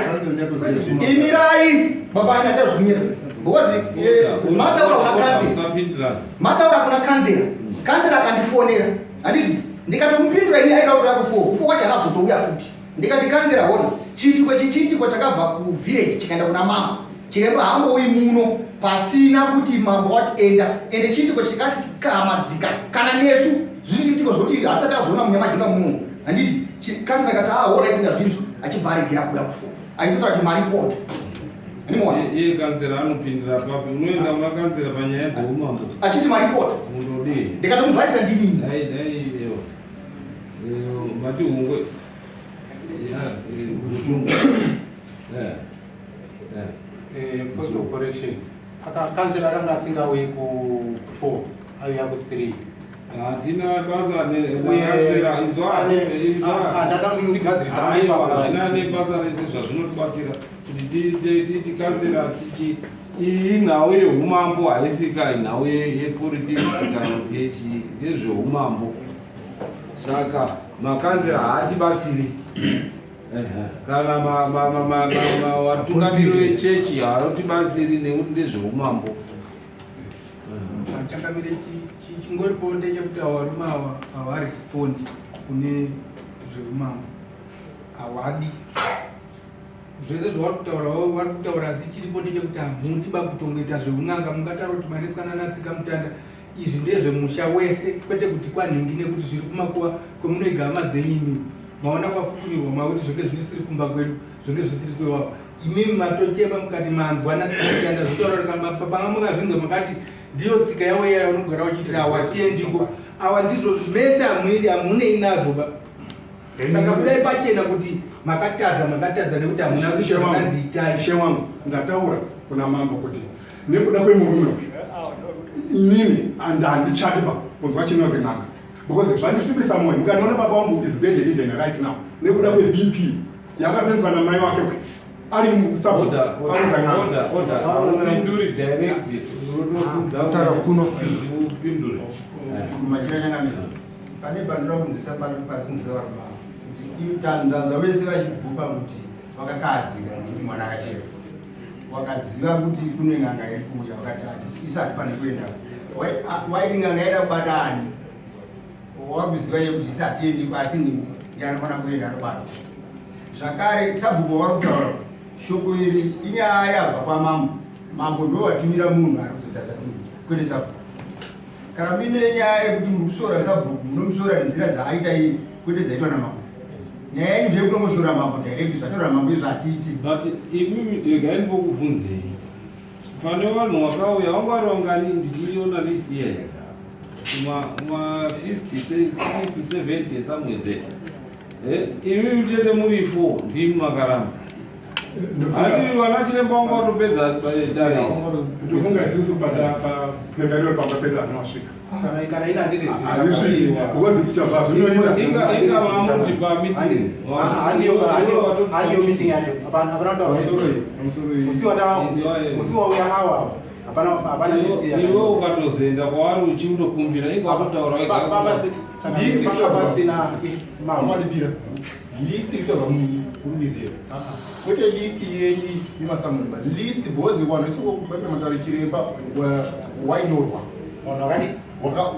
imirai baba aina tazvinyira because eh, mataura kuna kanzera mataura kuna kanzera kanzera akandifonera handiti ndikatomupindura ini aida kutoya kufo kufo kwacho anazotouya futi ndikati kanzera hona chiitiko ichi chiitiko chakabva kuvillage chikaenda kuna mama Chiremba haangouyi muno pasina kuti mambo wati enda ende chiitiko chikakamadzika kana nesu zviri chiitiko zvekuti hatisati azviona munyamajira muno handiti kanzira kati ah horaiti ndazvinzwa achibva aregera kuuya kufo achitotaura kuti maripota
iye kanzera anopindira papi unoenda kuna kanzera panyaya dzeumambo
achiti maripota
undodii
ndikatomuvharisa ndinini
dai dai ewa mati hungwe ushungu
Eh, point of correction. Aka kanzela akanga asingauyi ku 4 aiuya ku 3.
Hatina basa nekanzera inzwa
ndada kuti ndigadzirisa
hatina nebasa rese zvazvinotibatsira kuti titi kanzera tichi iyi nhau yeumambo haisika nhau yepolitics kana kuti yechii ndezveumambo saka makanzera haatibatsiri kana vatungamiri vechechi haarotibatsiri nekuti ndezveumambo.
Changamire, chingoripo ndechekuti awa varume awa havarespondi kune zveumambo, hawadi zvese zvavari kutaura vari kutaura, asi chiripo ndechekuti hamudi bakutongoita zveun'anga. Mungataura kuti manetsana natsika mutanda, Izvi ndezvemusha wese kwete kuti kwanhingi nekuti zviri kumakuva kwemunoiga hama dzenyu imimi maona kwafukunyurwa makuti zvenge zvisiri kumba kwedu zvenge zvisiri kwewavo imimi matochema mukati manzwa natsika zvotaura panga mukazvinzwa makati ndiyo tsika yavo iya yaunogara uchiitira awatendiko awa ndizvo mese hamuiri hamunei nazvo ba saka budai pachena kuti makatadza makatadza nekuti hamuna kuita zvakanzi itai.
Shewamu ndataura kuna mambo kuti nekuda kwemurume uyu inini and handichadi ba kunzwa chinonzi n'anga because zvandisvibisa mwoyo mukandiona baba wangu is bedridden right now nekuda kwebp yakapinzwa namai wake uyu ari musaanza
n'anga direct
Taura kuno.
upindure
Machira changamira. Pane bandura kunzisa pano pazinzisa varume ava. Kuti ndanzwa vese vachibhupa kuti vakakahadzika nekuti mwana akachera. Wakaziva kuti kune n'anga iri kuuya wakati hatisi isu hatifaniri kuenda. Waiti n'anga yaida kubata ani? Wakuziva iye kuti isu hatiendi asi ndiye anofanira kuenda anobata. Zvakare sabhuku wavari kutaura shoko iri inyaya yabva kwamambo. Mambo ndo watumira munhu ari kuzotarisa dunhu kwete sabhuku. Kana muine nyaya yekuti muri kusora sabhuku munomusora nenzira dzaaita iye kwete dzaitwa namambo. Nyaya yenyu ndeyekutongoshora mambo direct zvataura mambo izvo hatiiti.
But imimi regai ndibokubvunzei. Pane vanhu vakauya vanga vari vangani ndichiona list iya iya. Kuma kuma 50 60 70 somewhere there. Eh, imimi chete muri 4 ndimi makaramba. Handiri vana chiremba wangu watopedza dare.
Ndofunga isusu papepa riro pamba pedu hatinasvika.
Kana kana ina handiri
Handisviki because zvazvinoita.
Inga inga vamuti pa meeting.
Handiyo handiyo handiyo meeting yacho. Hapana hapana kutaura. Musi wata musi wauya awa hapana hapana list
ya. Iwe ukatozoenda kwavari uchindokumbira inga watotaura wega.
Baba
List
panga pasina
mama libira. List iri kuruizira. Kwete list yenyu yemasamuni ba list because vanhu vese vakaita matare chiremba wainyorwa.
Vanhu vakadi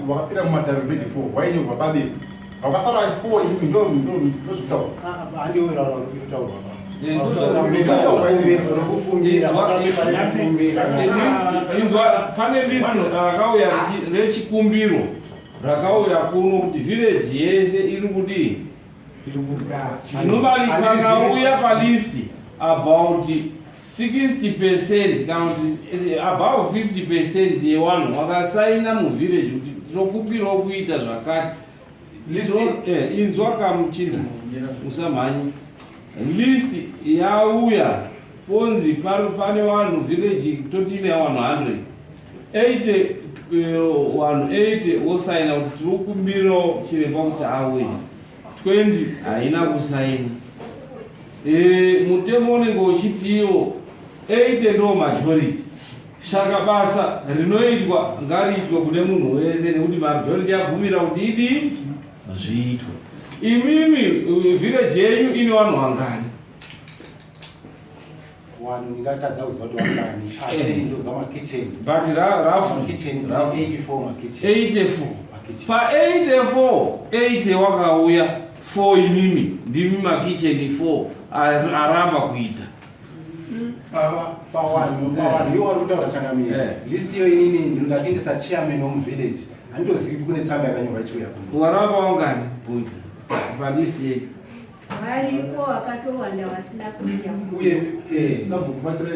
wakapinda mumatare grade 4 wainyorwa pabepa. Vakasara 4 imi ndo ndo ndozvitaura.
Handiwo iraura kutaurwa.
Inzwa pane list rakauya rechikumbiro rakauya kuno kuti village yese iri kudii normally pakauya palist about 60 percent kana kuti above 50 percent yevanhu vakasaina muvillage kuti Tinokumbirawo kuita zvakati. Eh, inzwa kamuchinda musamhanyi. List yauya ponzi pane vanhu village toti ine vanhu 100. 80 eh, vanhu 80 wosaina kuti tinokumbirawo chiremba kuti auye. 20 haina kusaina. Eh, mutemo unenge uchiti iwo 80 ndo majority. Saka basa rinoitwa ngariitwe kune munhu wese nekuti majority abvumira kuti idii zviitwe. Imimi village yenyu ine vanhu vangani?
Vanhu ndingatadza kuziva kuti vangani asi eh. ndoziva makitchen.
But roughly
kitchen 84 makitchen.
84. Pa 84 80 wakauya 4 imimi ndimi makitchen 4 aramba kuita.
Pawanhu pawanhu iwo wari kutaura changamire. Eh. List iyo inini ndingatendesa chairman womuvillage. Handitozivi kuti kune tsamba yakanyorwa ichiuya
kuno. Waramba wangani bhuti? Palist yeyi.
Variko vakatowanda vasina kuuya.
Uye eh, sabhuku batsira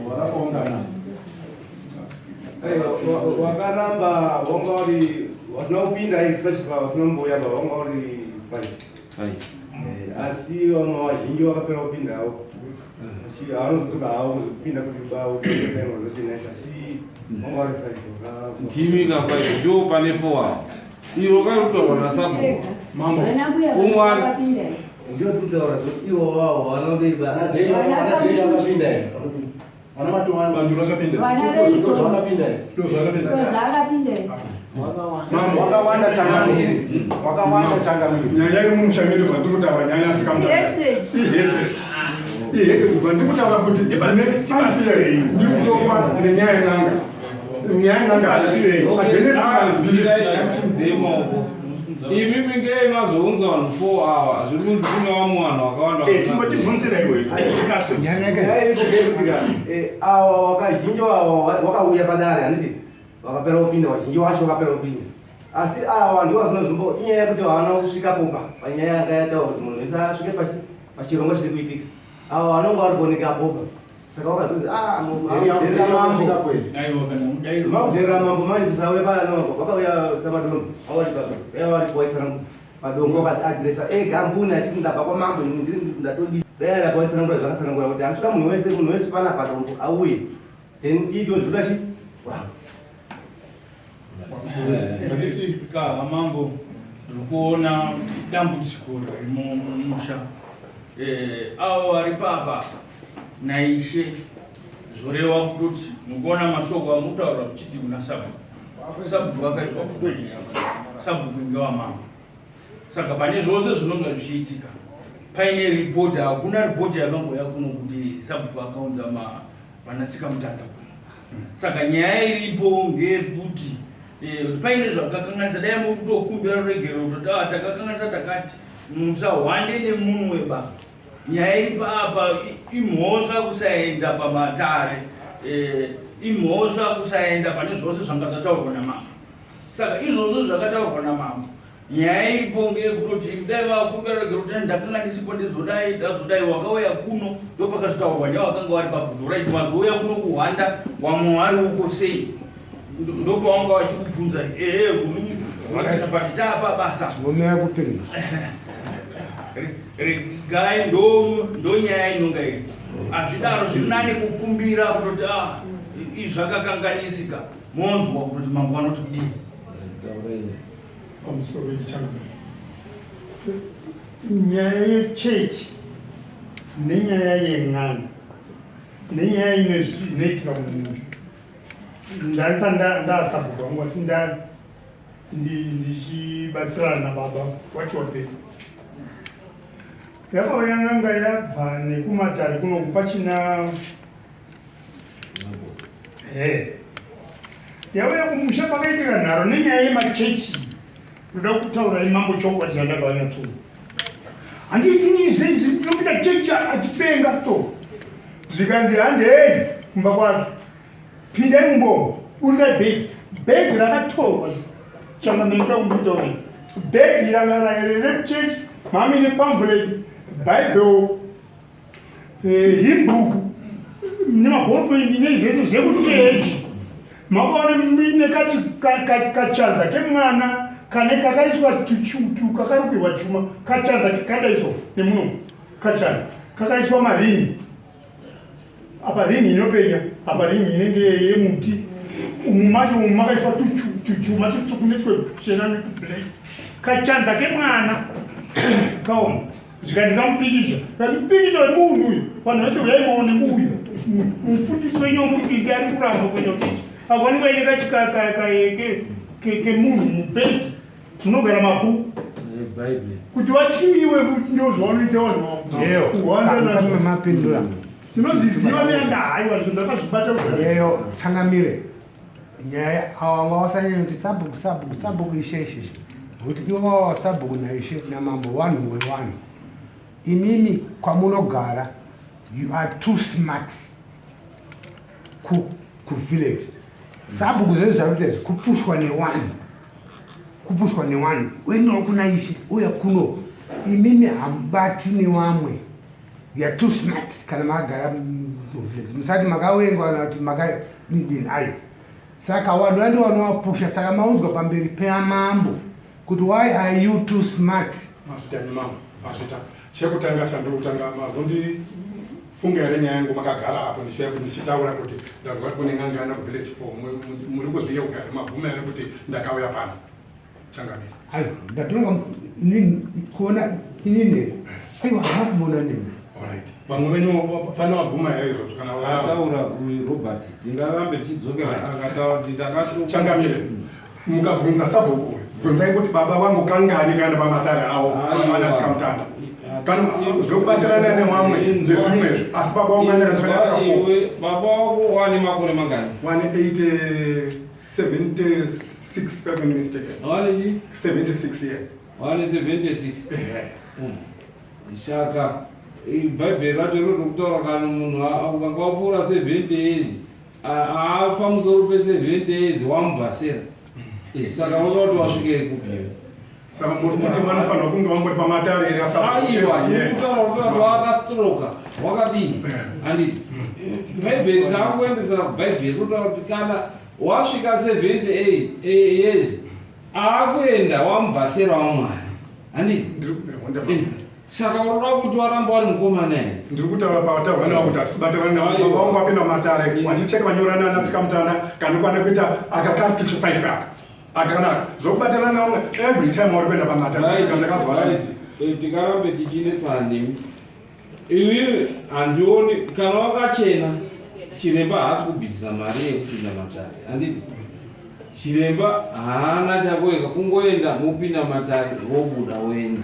waramba wangana.
Wakaramba wanga uri wasina kupinda isachipa wasina kumboya ba wanga uri five. Eh, asi vamwe vazhinji vakapera kupindawo vanozodzoka havo kuzopinda kuti baoaasi vanga vari five.
Ndimi ka five ndiwo pane four awo. Iro karutaurwa nasabhuku.
Mambo.
Umwe
ndio kutaura zvoti ivo wavo vanodei
vakapinda here? Vana matomani vanhu vakapinda. Vakapinda here?
Zvakapinda here?
Mambo
wakawanda changamire. Wakawanda changamire.
Nyaya iri mumusha medu zvandiri kutaura nyaya yatsika mutanda. Ihatred. Ihatred kubva ndiri kutaura kuti ndine ndiri kutongwa nenyaya yen'anga. Nyaya yen'anga haisirei. Against my belief.
Maoko imi minge mazounza vanhu 4 awa zviri kunzi kune vamwe vanhu vakawanda.
Eh, timbotibvunzira iwe.
Awa wakazhinji wawa wakauya padare handiti vakapera kupinda vazhinji wacho vakapera kupinda asi awa ndiwo vasina zvimbo inyaya yekuti havana kusvika popa panyaya yanga yataura kuti munhu wese asvike pachirongwa chiri kuitika awa vanonga vari kuoneka popa saka wakazonzi ah, makudherera mambo manje kusauya pano vakauya samadongo avari papa vari kuwaitsanangudza padongo vakati-adresa ega mbune achiti ndabva kwamambo ini ndiri ndatodii dai arapa waitsanangura zvakatsanangura kuti handisvika munhu wese munhu wese pana padongo auye then tiite zvoda chi wow
Handiti kaha mambo ndiri kuona dambudziko riri mumusha eh, avo vari papa naishe zvoreva kutoti mukuona mashoko amutaura muchiti kuna sabhuku sabhuku akaiswa kuisha sabhuku ngewamambo saka pane zvose zvinonga zvichiitika paine ripoti hakuna ripoti yakambouya kuno kuti sabhuku akaunza vanatsika mutanda kuno saka nyaya iripo ngeyekuti eh, paine zvakakanganisa dai mukutokumbira ruregerero kutoti ah, takakanganisa takati musahwande nemunwe ba nyaya iri paapa imhosva kusaenda pamatare eh, imhosva kusaenda pane zvose zvanga zvataurwa namambo saka izvozvo zvakataurwa namambo nyaya iripo ngeyekutoti dai vakumbira regero kuti ndakanga ndisipo ndizodai ndazodai wakauya kuno ndopakazvitaurwa newakanga wari pabudo right mazouya kuno kuhwanda wamwe wari uko sei ndopawanga wachikubvunza ehe but taapa basa
Vomera kupinda.
Regai ndo nyaya inonga iri hazvidaro zviri nani kukumbira kutoti ah izvi zvakakanganisika monzwa kutoti mambo vanoti kudii
pamusoro yechangamire nyaya yechechi nenyaya yen'anga nenyaya inoitika mumusha ndaisa ndasabhuku wangu asi ndichibatsirana nababa wacho wabheni yakauya n'anga yabva nekumatare kunoku pachina yauya kumusha pakaitika nharo nenyaya yemachechi ndoda kutaura imambo chokwadi chandakavanyatsoa handiti izvezvi ndinopinda chechi achipenga to zvikanzi handei kumba kwake pindai mumbomo burisai bhegi bhegi rakatorwa changamenda kunditaura bhegi ranga rekuchechi mami nepamflet bible eh, hymnbook nemaballpoint nezvese zvekuchechi. Makaona muine kachanza kemwana kane kakaiswa tuchutu kakarukirwa chuma kachanza kadaiswa nemuno kachanza kakaiswa maringi apa ringi inopenya apa ringi inenge yemuti umu macho umu makaiswa tuchuma tutsvuku netwechena netublack kachanza kemwana kaoma zvikanzi kamupikicha kamupikicha wemunhu uyu vanhu vese uyai maone uyu mufundisi wenyu wamudiki ari kuramba kuenda kuchechi akwanikwa ine kachikemunhu mubhegi munogara mabhuku kuti vachiiwe futi ndozvavanoita vanhu
mapindura
tinozviziva neanda haiwa zvinhu ndakazvibata
yeyo tsangamire nyaya awa wanga wasanyanya kuti sabhuku sabhuku sabhuku ishe ishe ishe nokuti ivo vava sabhuku naishe namambo wanhu wewanhu imimi kwamunogara you are too smart kuvillage sabhuku zvezvo zvakuita izvi kupushwa newanhu kupushwa newanhu uendawo kuna ishe uya kuno imimi hamubati newamwe you are too smart kana makagara muvillage musati makawengwa kana kuti makadini ayo saka vanhu vandi vanovapusha saka maunzwa pamberi peamambo kuti why are you too smart
mazvita mambo mazvita chekutanga chandokutanga mazondifunga here nyaya yangu makagara apo ndichitaura kuti ndanzwa kuti kune n'anga yana kuvillage four muri kuzviyeuka here mabvuma here kuti ndakauya pano changamire
ayo ndatonga inini kuona inini aiwa hana kumona nini
alright vamwe venyu pane vabvuma here izvozvo kana
ataura uyu robert tingarambe tichidzokera akataura kuti ndakati
changamire mukabvunza sabhuku uyu bvunzai kuti baba vangu kangani kaenda pamatare avo vanatsika mutanda kana zvekubatirana newamwe ndezvimwe izvi asi baba vangu kaenda
kanifanira baba wako wane makore mangani
wane 8 76 if I'm not mistaken.
Wane
76 years.
Wane 76.
Ehe.
Saka Bhaibheri racho rinokutaura kana munhu ukanga wapfuura 70 years aa pamusoro pe 70 years wamubvasera. Saka unoda kuti wasvike kupi?
Saka muri kuti vanofanira kunge vangori pamatare here
Aiwa, ndikutaura kuti wakastroka wakadini handiti bhaibheri takuendesera kubhaibheri rinotaura kuti kana wasvika 70 years aakuenda wamubvasera wamwari handiti saka unoda kuti waramba wari mukomana here
ndiri kutaura pataurwa navo kuti hatisibatirani navo baba vangu vapinda mumatare vachicheka vanyorana natsika mutana kana kwana kuita akakati chi5 aka akanaka zvokubatana navo every time wari kuenda pamatare ndakazwa
Tikarambe tichinetsana nemi iwiwe handioni kana wakachena chiremba haasi kubvisisa mari yekupinda matare handiti chiremba haana chakoeka kungoenda mopinda matare wobuda woenda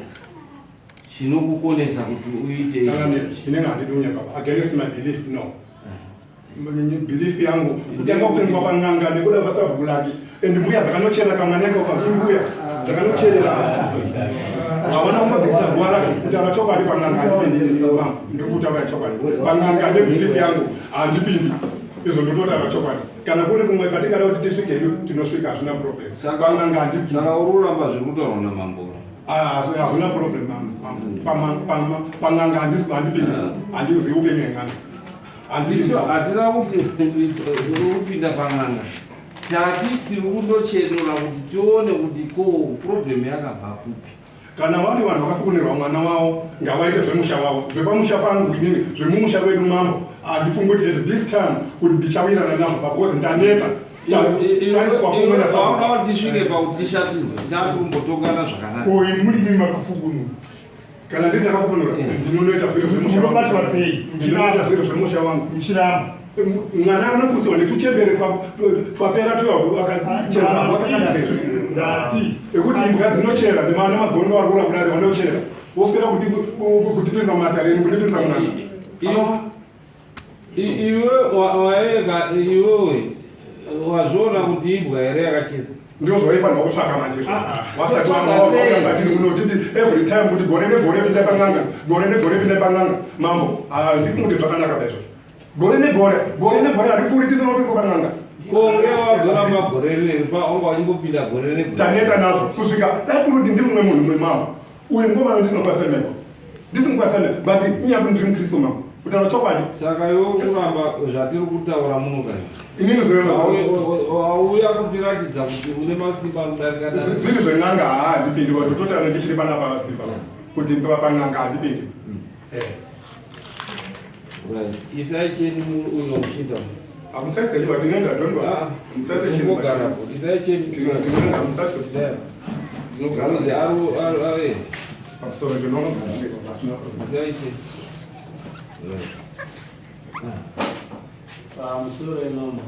chinokukonesa kuti uite
Inini handidi kunyepa against my belief no belief yangu kutanga kupindwa pan'anga nekuda kwasabhuku lake and mbuya dzakanochera kamwana ikoko imbuya dzakanocherera hawana kumbodzikisa guva racho kutaura chokwadi pan'anga handipindi mama ndiri kutaura chokwadi pan'anga nebelief yangu handipindi izvo ndototaura chokwadi kana kuri kumwe kwatingada kuti tisvike hedu tinosvika hazvina problem pan'anga handipindi
Saka uri kuramba zviri kutaurwa namambo?
Ah, hazvina problem mama pan'anga handipindi handizivi upenyu hwen'anga.
Isu hatina kuti tiri kupinda pan'anga tati tiri kundochenura kuti tione kuti ko problem yakabva kupi
kana vari vanhu vakafukunirwa mwana wavo ngavaite zvemusha wavo zvepamusha pangu inini zvemumusha wedu mambo handifungi kuti at this time kuti ndichawirana nazvo because ndaneta taiswa kumwe
nasaauda kuti tisvike pakuti tishatirwe takumbotongana zvakanaka
Oyi muri mimi makafukunura.
Kana ndiri ndakafukunura ndinonoita zviro zvemusha wangu.
Munobatwa sei?
Ndinoita zviro zvemusha wangu.
Muchiramba.
Mwana anofusiwa netuchembere twapera tuya wakakadare
Ndati.
ekuti imbwa dzinochera nemana magondo ari kura kudare vanochera woswera kutipinza mumatare eni kundipinza munana
Iwe waeka iwewe wazviona kuti imbwa here yakachena
ndizvo zvaifanirwa kutsvaka manje wasati wabatini munotiti every time kuti gore negore pindai pan'anga gore negore pindai pan'anga mambo handifungi kuti zvakanaka paizvozvo gore negore gore negore haripfuuri tisina kupisa pan'anga
konge wazoramba gore rineri wanga wachingopinda gore negore
taneta nazvo kusvika dai kuri kuti ndiri mumwe munhu mwemambo uyu ngomana ndisina kubasa neko ndisina kubasa neko but inyaya kuti ndiri mukristu mambo Kutaura chokwadi.
Saka iwe kuramba zvatiri kutaura muno kai.
Inini zvorema
Wauya kutiratidza kuti une masimba anodarika
Zvinhu zven'anga haa handipindi watototaura ndichiri panapa patsimba kuti pan'anga handipindi. Eh.
Right. Isai cheni uyo uchinda.
Hamusaise cheni tinoenda dondwa.
Ah,
Musaise cheni.
Mugarapo. Isai cheni.
Tinoenda musaise. Tinogara.
Uzi aru aru ave.
Pamusoro ndinogara ndiko pasina.
Isai cheni. Right.
Pamusoro imambo,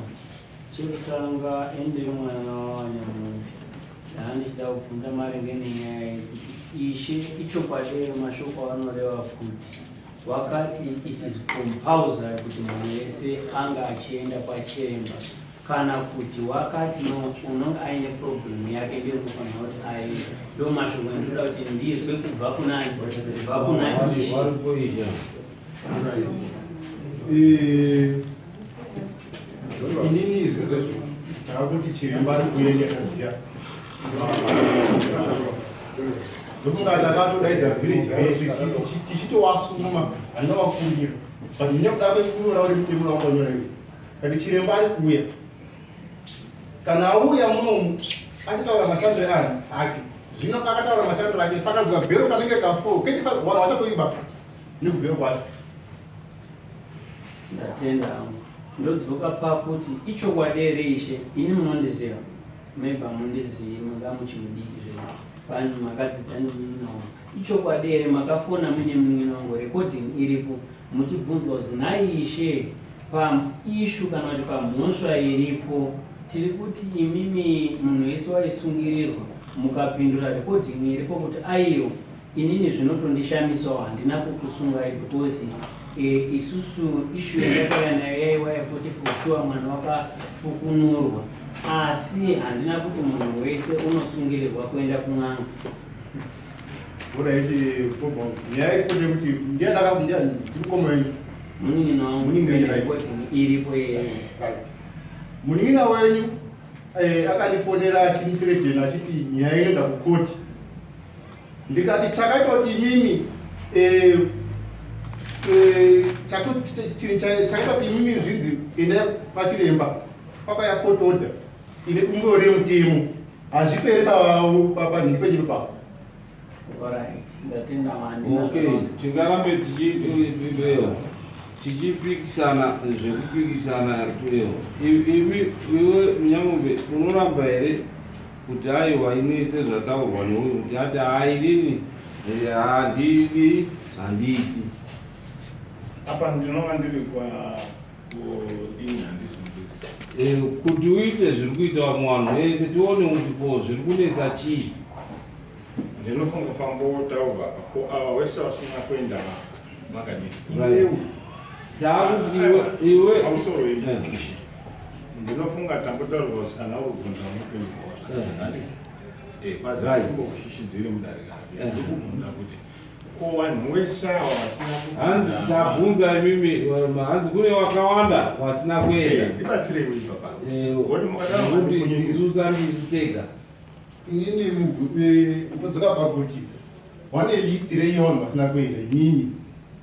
chekutanga ende mwana wawanyamunhu ndaandichida kubvunza maringe nenyaya yekuti ishe ichokwadi here mashoko anoreva kuti wakati it is compulsory kuti munhu wese anga achienda kwachiremba kana kuti wakati no unonge aine problem yake ndiyo unofanira kuti aende. Ndo mashoko andinoda kuti ndizwe kubva kuna kubva kuna ishe.
Inini izvizvo ndakakuti chiremba ari kuenda kaziya ndofunga ndakatodaidza village rese tichitowasuma handinovakumbira but nekuda kwekuona uri mutemo wakanyora iwe kati chiremba ari kuuya kana auya munomu achitaura mashandiro ake zvino akataura mashandiro ake pakanzwa bhero kanenge kafo kechifa vanhu vachatoiba nekubhero kwacho.
Ndatenda hangu. Ndodzoka pakuti ichokwadi here ishe ini munondiziva maybe hamundizivi manga muchimudiki zvenyu vanhu makadzidza nemunin'ina wangu ichokwadi here makafona muine munin'ina wangu recording iripo muchibvunzwa kuzi nhai ishe paishu kana kuti pamhosva iripo tiri kuti imimi munhu wese waisungirirwa mukapindura recording iripo kuti aiwa Inini zvinotondishamisawo handina kukusungai because e, isusu issue yandakauya nayo yaiwa yekuti for sure mwana wakafukunurwa asi handina kuti munhu wese unosungirirwa kuenda kun'anga.
Uraiti bobo nyaya iri kuti kuti ndiye ndakakundiya ndiri wenyu.
Munin'ina wangu
Munin'ina wenyu
right. Iripo yeye.
Right. Munin'ina wenyu eh, akandifonera achindithreaten achiti nyaya inoenda kukoti. Ndikati chakaita kuti imimi eh, eh, chakaita kuti imimi zvinzi endai kwachiremba kwakauya court order ine bumbiro remutemo hazvipere panhingi penyu ipapo.
Okay, tingarambe tichipikisana zvekupikisana imi iwe Munyamombe unoramba here kuti aiwa ini sezvataurwa neuyu kuti ati hainini eh, handidi handiiti
apa ndinova ndiri kwa ini handisi mubisi
eh, kuti uite zviri kuita vamwe vanhu vese tione kuti ko zviri kunetsa chii
ndinofunga pambotaurwa apa ko ava wese vasina kuenda makadii
taakuti iwe iwe
pamusoro eh. Ndinofunga tambotaurwa kuti kana uri kubvunza unopindurwa zvakanaka. Eh, kwazi atimbokushishidziri mudare kana ndiri kubvunza kuti ko vanhu wese ava vasina
Hanzi tabvunza imimi hanzi kune wakawanda wasina kuenda.
Eh, ndibatsireiwo ipapa.
Eh, kuti isu tandisu tega.
Inini ndodzoka pakuti wane list reiyo vanhu vasina kuenda inini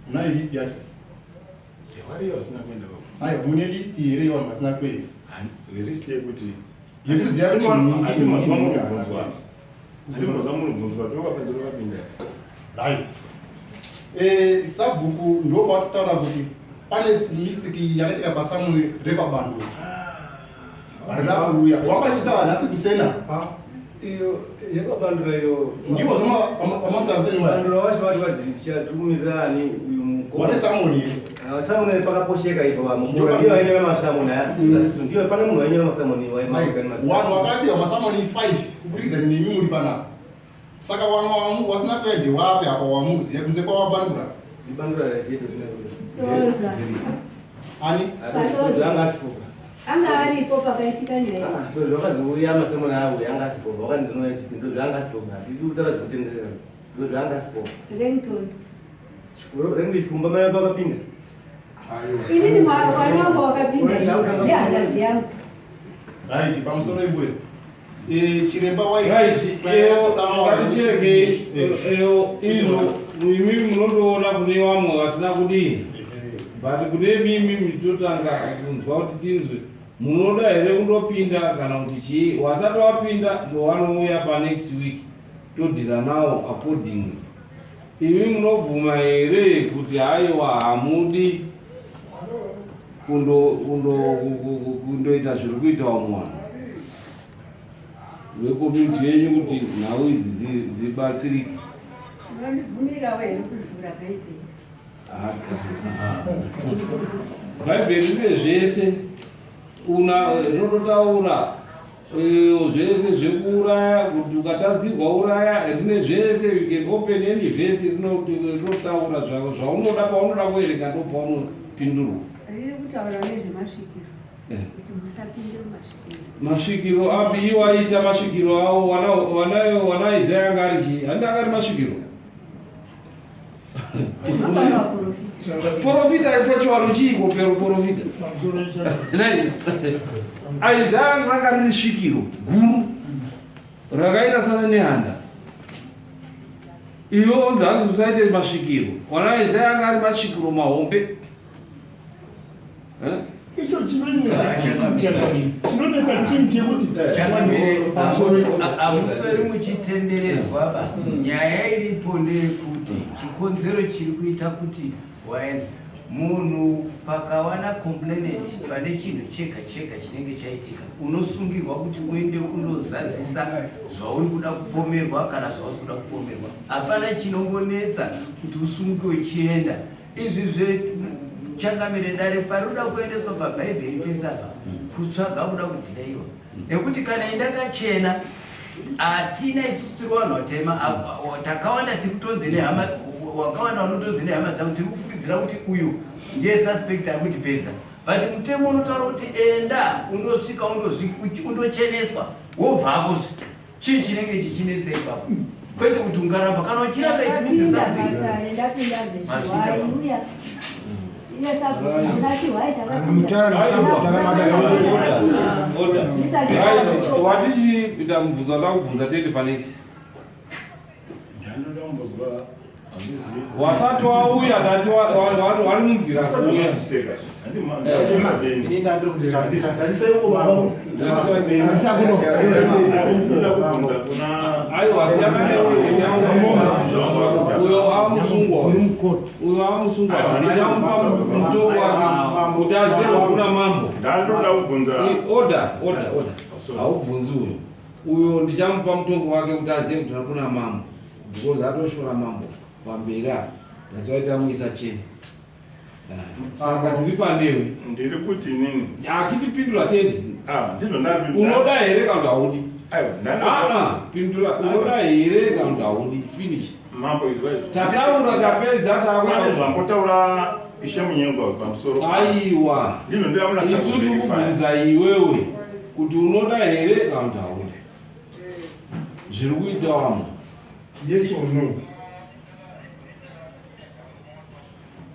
munayo list yacho.
Variyo vasina kuenda baba.
Ayo mune list here yevanhu vasina kuenda?
List yekuti
yekuziva kuti
handi mazuva munobvunzwa. Handi mazuva munobvunzwa tokapinda tokapinda.
Right. Eh, sabhuku ndo pavatotaura kuti pane mistake yakaitika pasamuni rekwabandura. Varida kuuya. Wanga chitaura nhasi kusena.
Iyo yekwabandura iyo.
Ndiwo zvama vamataura kuseni waya.
Bandura wacho vati vazi tichatumirira ani uyu mukoma.
Wane samoni here?
Ah, samoni pakaposheka ipo vamumura. Ndiyo ainyora masamoni aya. Ndiyo pane munhu ainyora masamoni waye maigani
masamoni. Vanhu vakapiwa masamoni 5 kuburikidza nemi muri panapa. Saka wamwe wamu wasina kuya ndewapi apa wamuziya kunze kwawabandura?
Ndibandura chete usina kuya.
Ani?
Anga asipoka.
Anga aripo pakaitika nyaya.
Ah, so zvakazouya masemoni avo yanga asipoka. Wakandinouya chipi ndo zvanga asipoka. Ndiri kutaura zvekutenderera. Ndo zvanga asipoka.
Ringtone.
Ringtone chikumba mai pakapinda.
Inini mwana wangu wakapinda. Ndihanzvadzi yangu.
Right, pamusoro imbuya. Eh, chiremba wai.
Right, ngatichiregei izvo imi munondoona kune vamwe vasina kudii. But kune imimi totanga kunzwa kuti tinzwe munoda here kundopinda kana kuti chii. Wasati wapinda ndowanouya panext week todhira nawo accordingly. Imi munobvuma here kuti haiwa hamudi kundoita zviri kuita vamwe vanhu vecommunity yenyu kuti nhau idzi dzibatsirike?
Munondibvumirawo here kuvhura Bhaibheri?
Bhaibheri rine zvese una rinototaura eh, zvese zvekuuraya kuti ukatadzirwa uraya rine zvese you can open any verse rinotaura zvaunoda paunoda kuverenga ndopaunopindurwa.
Riri kutaura nezvemasvikiro eh. kuti musapinde mumasvikiro.
Masvikiro api iwo aiita masvikiro awo wana Isaya anga ari chii? Handi anga ari masvikiro. Profita pachivanhu chiiko pero profita Isaya ranga riri svikiro guru rakaita sana nehanda iwe unzi hanzi usaite masvikiro wana Isaya anga ari masvikiro mahombe. Eh?
Icho chinonetsa chinonetsa chinhu chekuti
hamusweri muchitenderedzwa ba. Nyaya iripo ndeyekuti chikonzero chiri kuita kuti waenda munhu pakawana complainant pane chinhu chega chega chinenge chaitika unosungirwa kuti uende undozadzisa zvauri kuda kupomerwa kana zvausi kuda kupomerwa. Hapana chinombonetsa kuti usungiwe chienda. Izvi zvechangamire dare parikuda kuendeswa pabhaibheri pese apa kutsvaga kuda kudhilaiwa nekuti kana indakachena hatina isusu tiri vanhu vatema takawanda tiri kutonzi nehama wakawanda vanotonzi nehama dzavo tiri kufungidzira kuti uyu ndiye suspect ari kutipedza but mutemo unotaura kuti enda undosvika undocheneswa wobvako Chii chinenge chichinetsa ipapo? Kwete kuti ungaramba kana uchiramba it means something.
Watichiita mubvunzo wanda kubvunza tiende panext. Wasati wauya ndati wari munzira kuuya. Aiwa siyana neuyo amusungwa uyo amusungwa ndichamupa mutongo wake kuti azive kuna mambo. Order, order, order. Haubvunzi uyo. Uyo ndichamupa mutongo wake kuti azive kuti kuna mambo because atoshora mambo pamberi apa. That's why tamuisa cheni. Saka tiri panewe.
Ndiri kuti inini.
Hatipindura tende.
Ah, ndizvo ndapindura.
Unoda here kana kuti haudi?
Aiwa,
ah, ah, pindura unoda here kana kuti haudi? Finish.
Mambo izwa izvi.
Tataura tapedza
takuenda. Pane zvambotaura Ishe Munyengwa pamusoro.
Aiwa.
Ndizvo ndiri
Isu tiri kubvunza iwewe kuti unoda here kana kuti haudi? Zviri kuita vamwe.
Yes or no?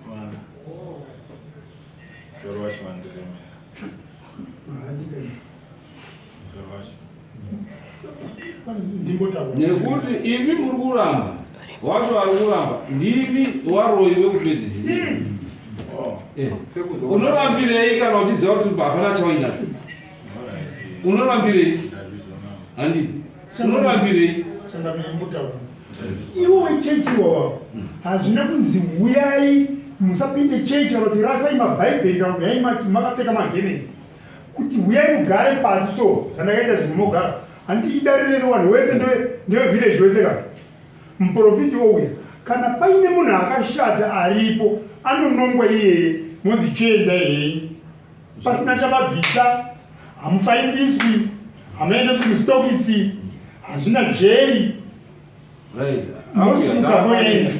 Mwana. Mutoro wacho wandiremera. Mutoro wacho.
Nekuti imi muri kuramba wacho vari kuramba ndimi waroyi wekupedzisira.
Oh.
Eh. Unorambirei kana uchiziva kuti hapana chauinacho? Unorambirei? Handi. Unorambirei?
Iwo wechechi iwawa hazvina kunzi huyai musapinde chechi kana kuti rasai mabhaibheri kana kuti huyai makapfeka magemenzi kuti huyai mugare pasi so zvandakaita zvinhu mogara handiti idare rese vanhu wese ndevevillage wese ka muprofiti ouya kana paine munhu akashata aripo anonongwa iyeye monzi chiendai henyu pasina chavabvisa hamufaindiswi hamuendeswi mustokisi hazvina jeri mosuka moenda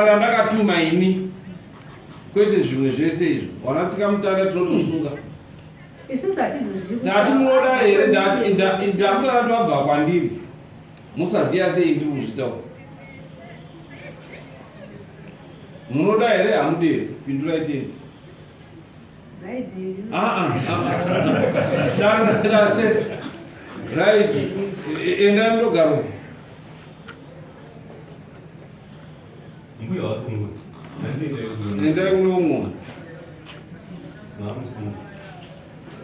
randakatuma ini kwete zvimwe zvese izvo wanatsika mutanda tinotosunga ndati munoda here ndakuda ndabva kwandiri Musaziya sei ndiri kuzvitaura. Munoda here hamudi here? Pindurai tende. Ah ah. ah. Right. Endai mundogara.
Mbuya wasungwa.
Endai kuno umwe.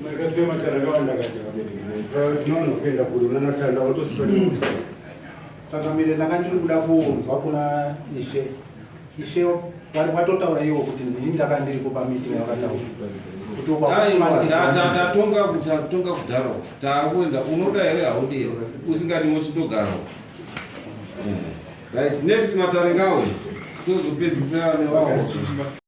Makasiya matara akawanda kati vabereki. Tinoona kuenda kure unanatanda wotosvika. Saka mire ndanga ndiri kuda kunzwa kuna ishe. Ishe vari vatotaura iwo kuti ndini ndaka ndiripo pameeting yakataura. Kuti
Aiwa, tatonga kuti tatonga kudharo. Taakuenda unoda here haudi here? Usingadi wochindogara. Right, next matare ngawe. Tozopedzisira newawo.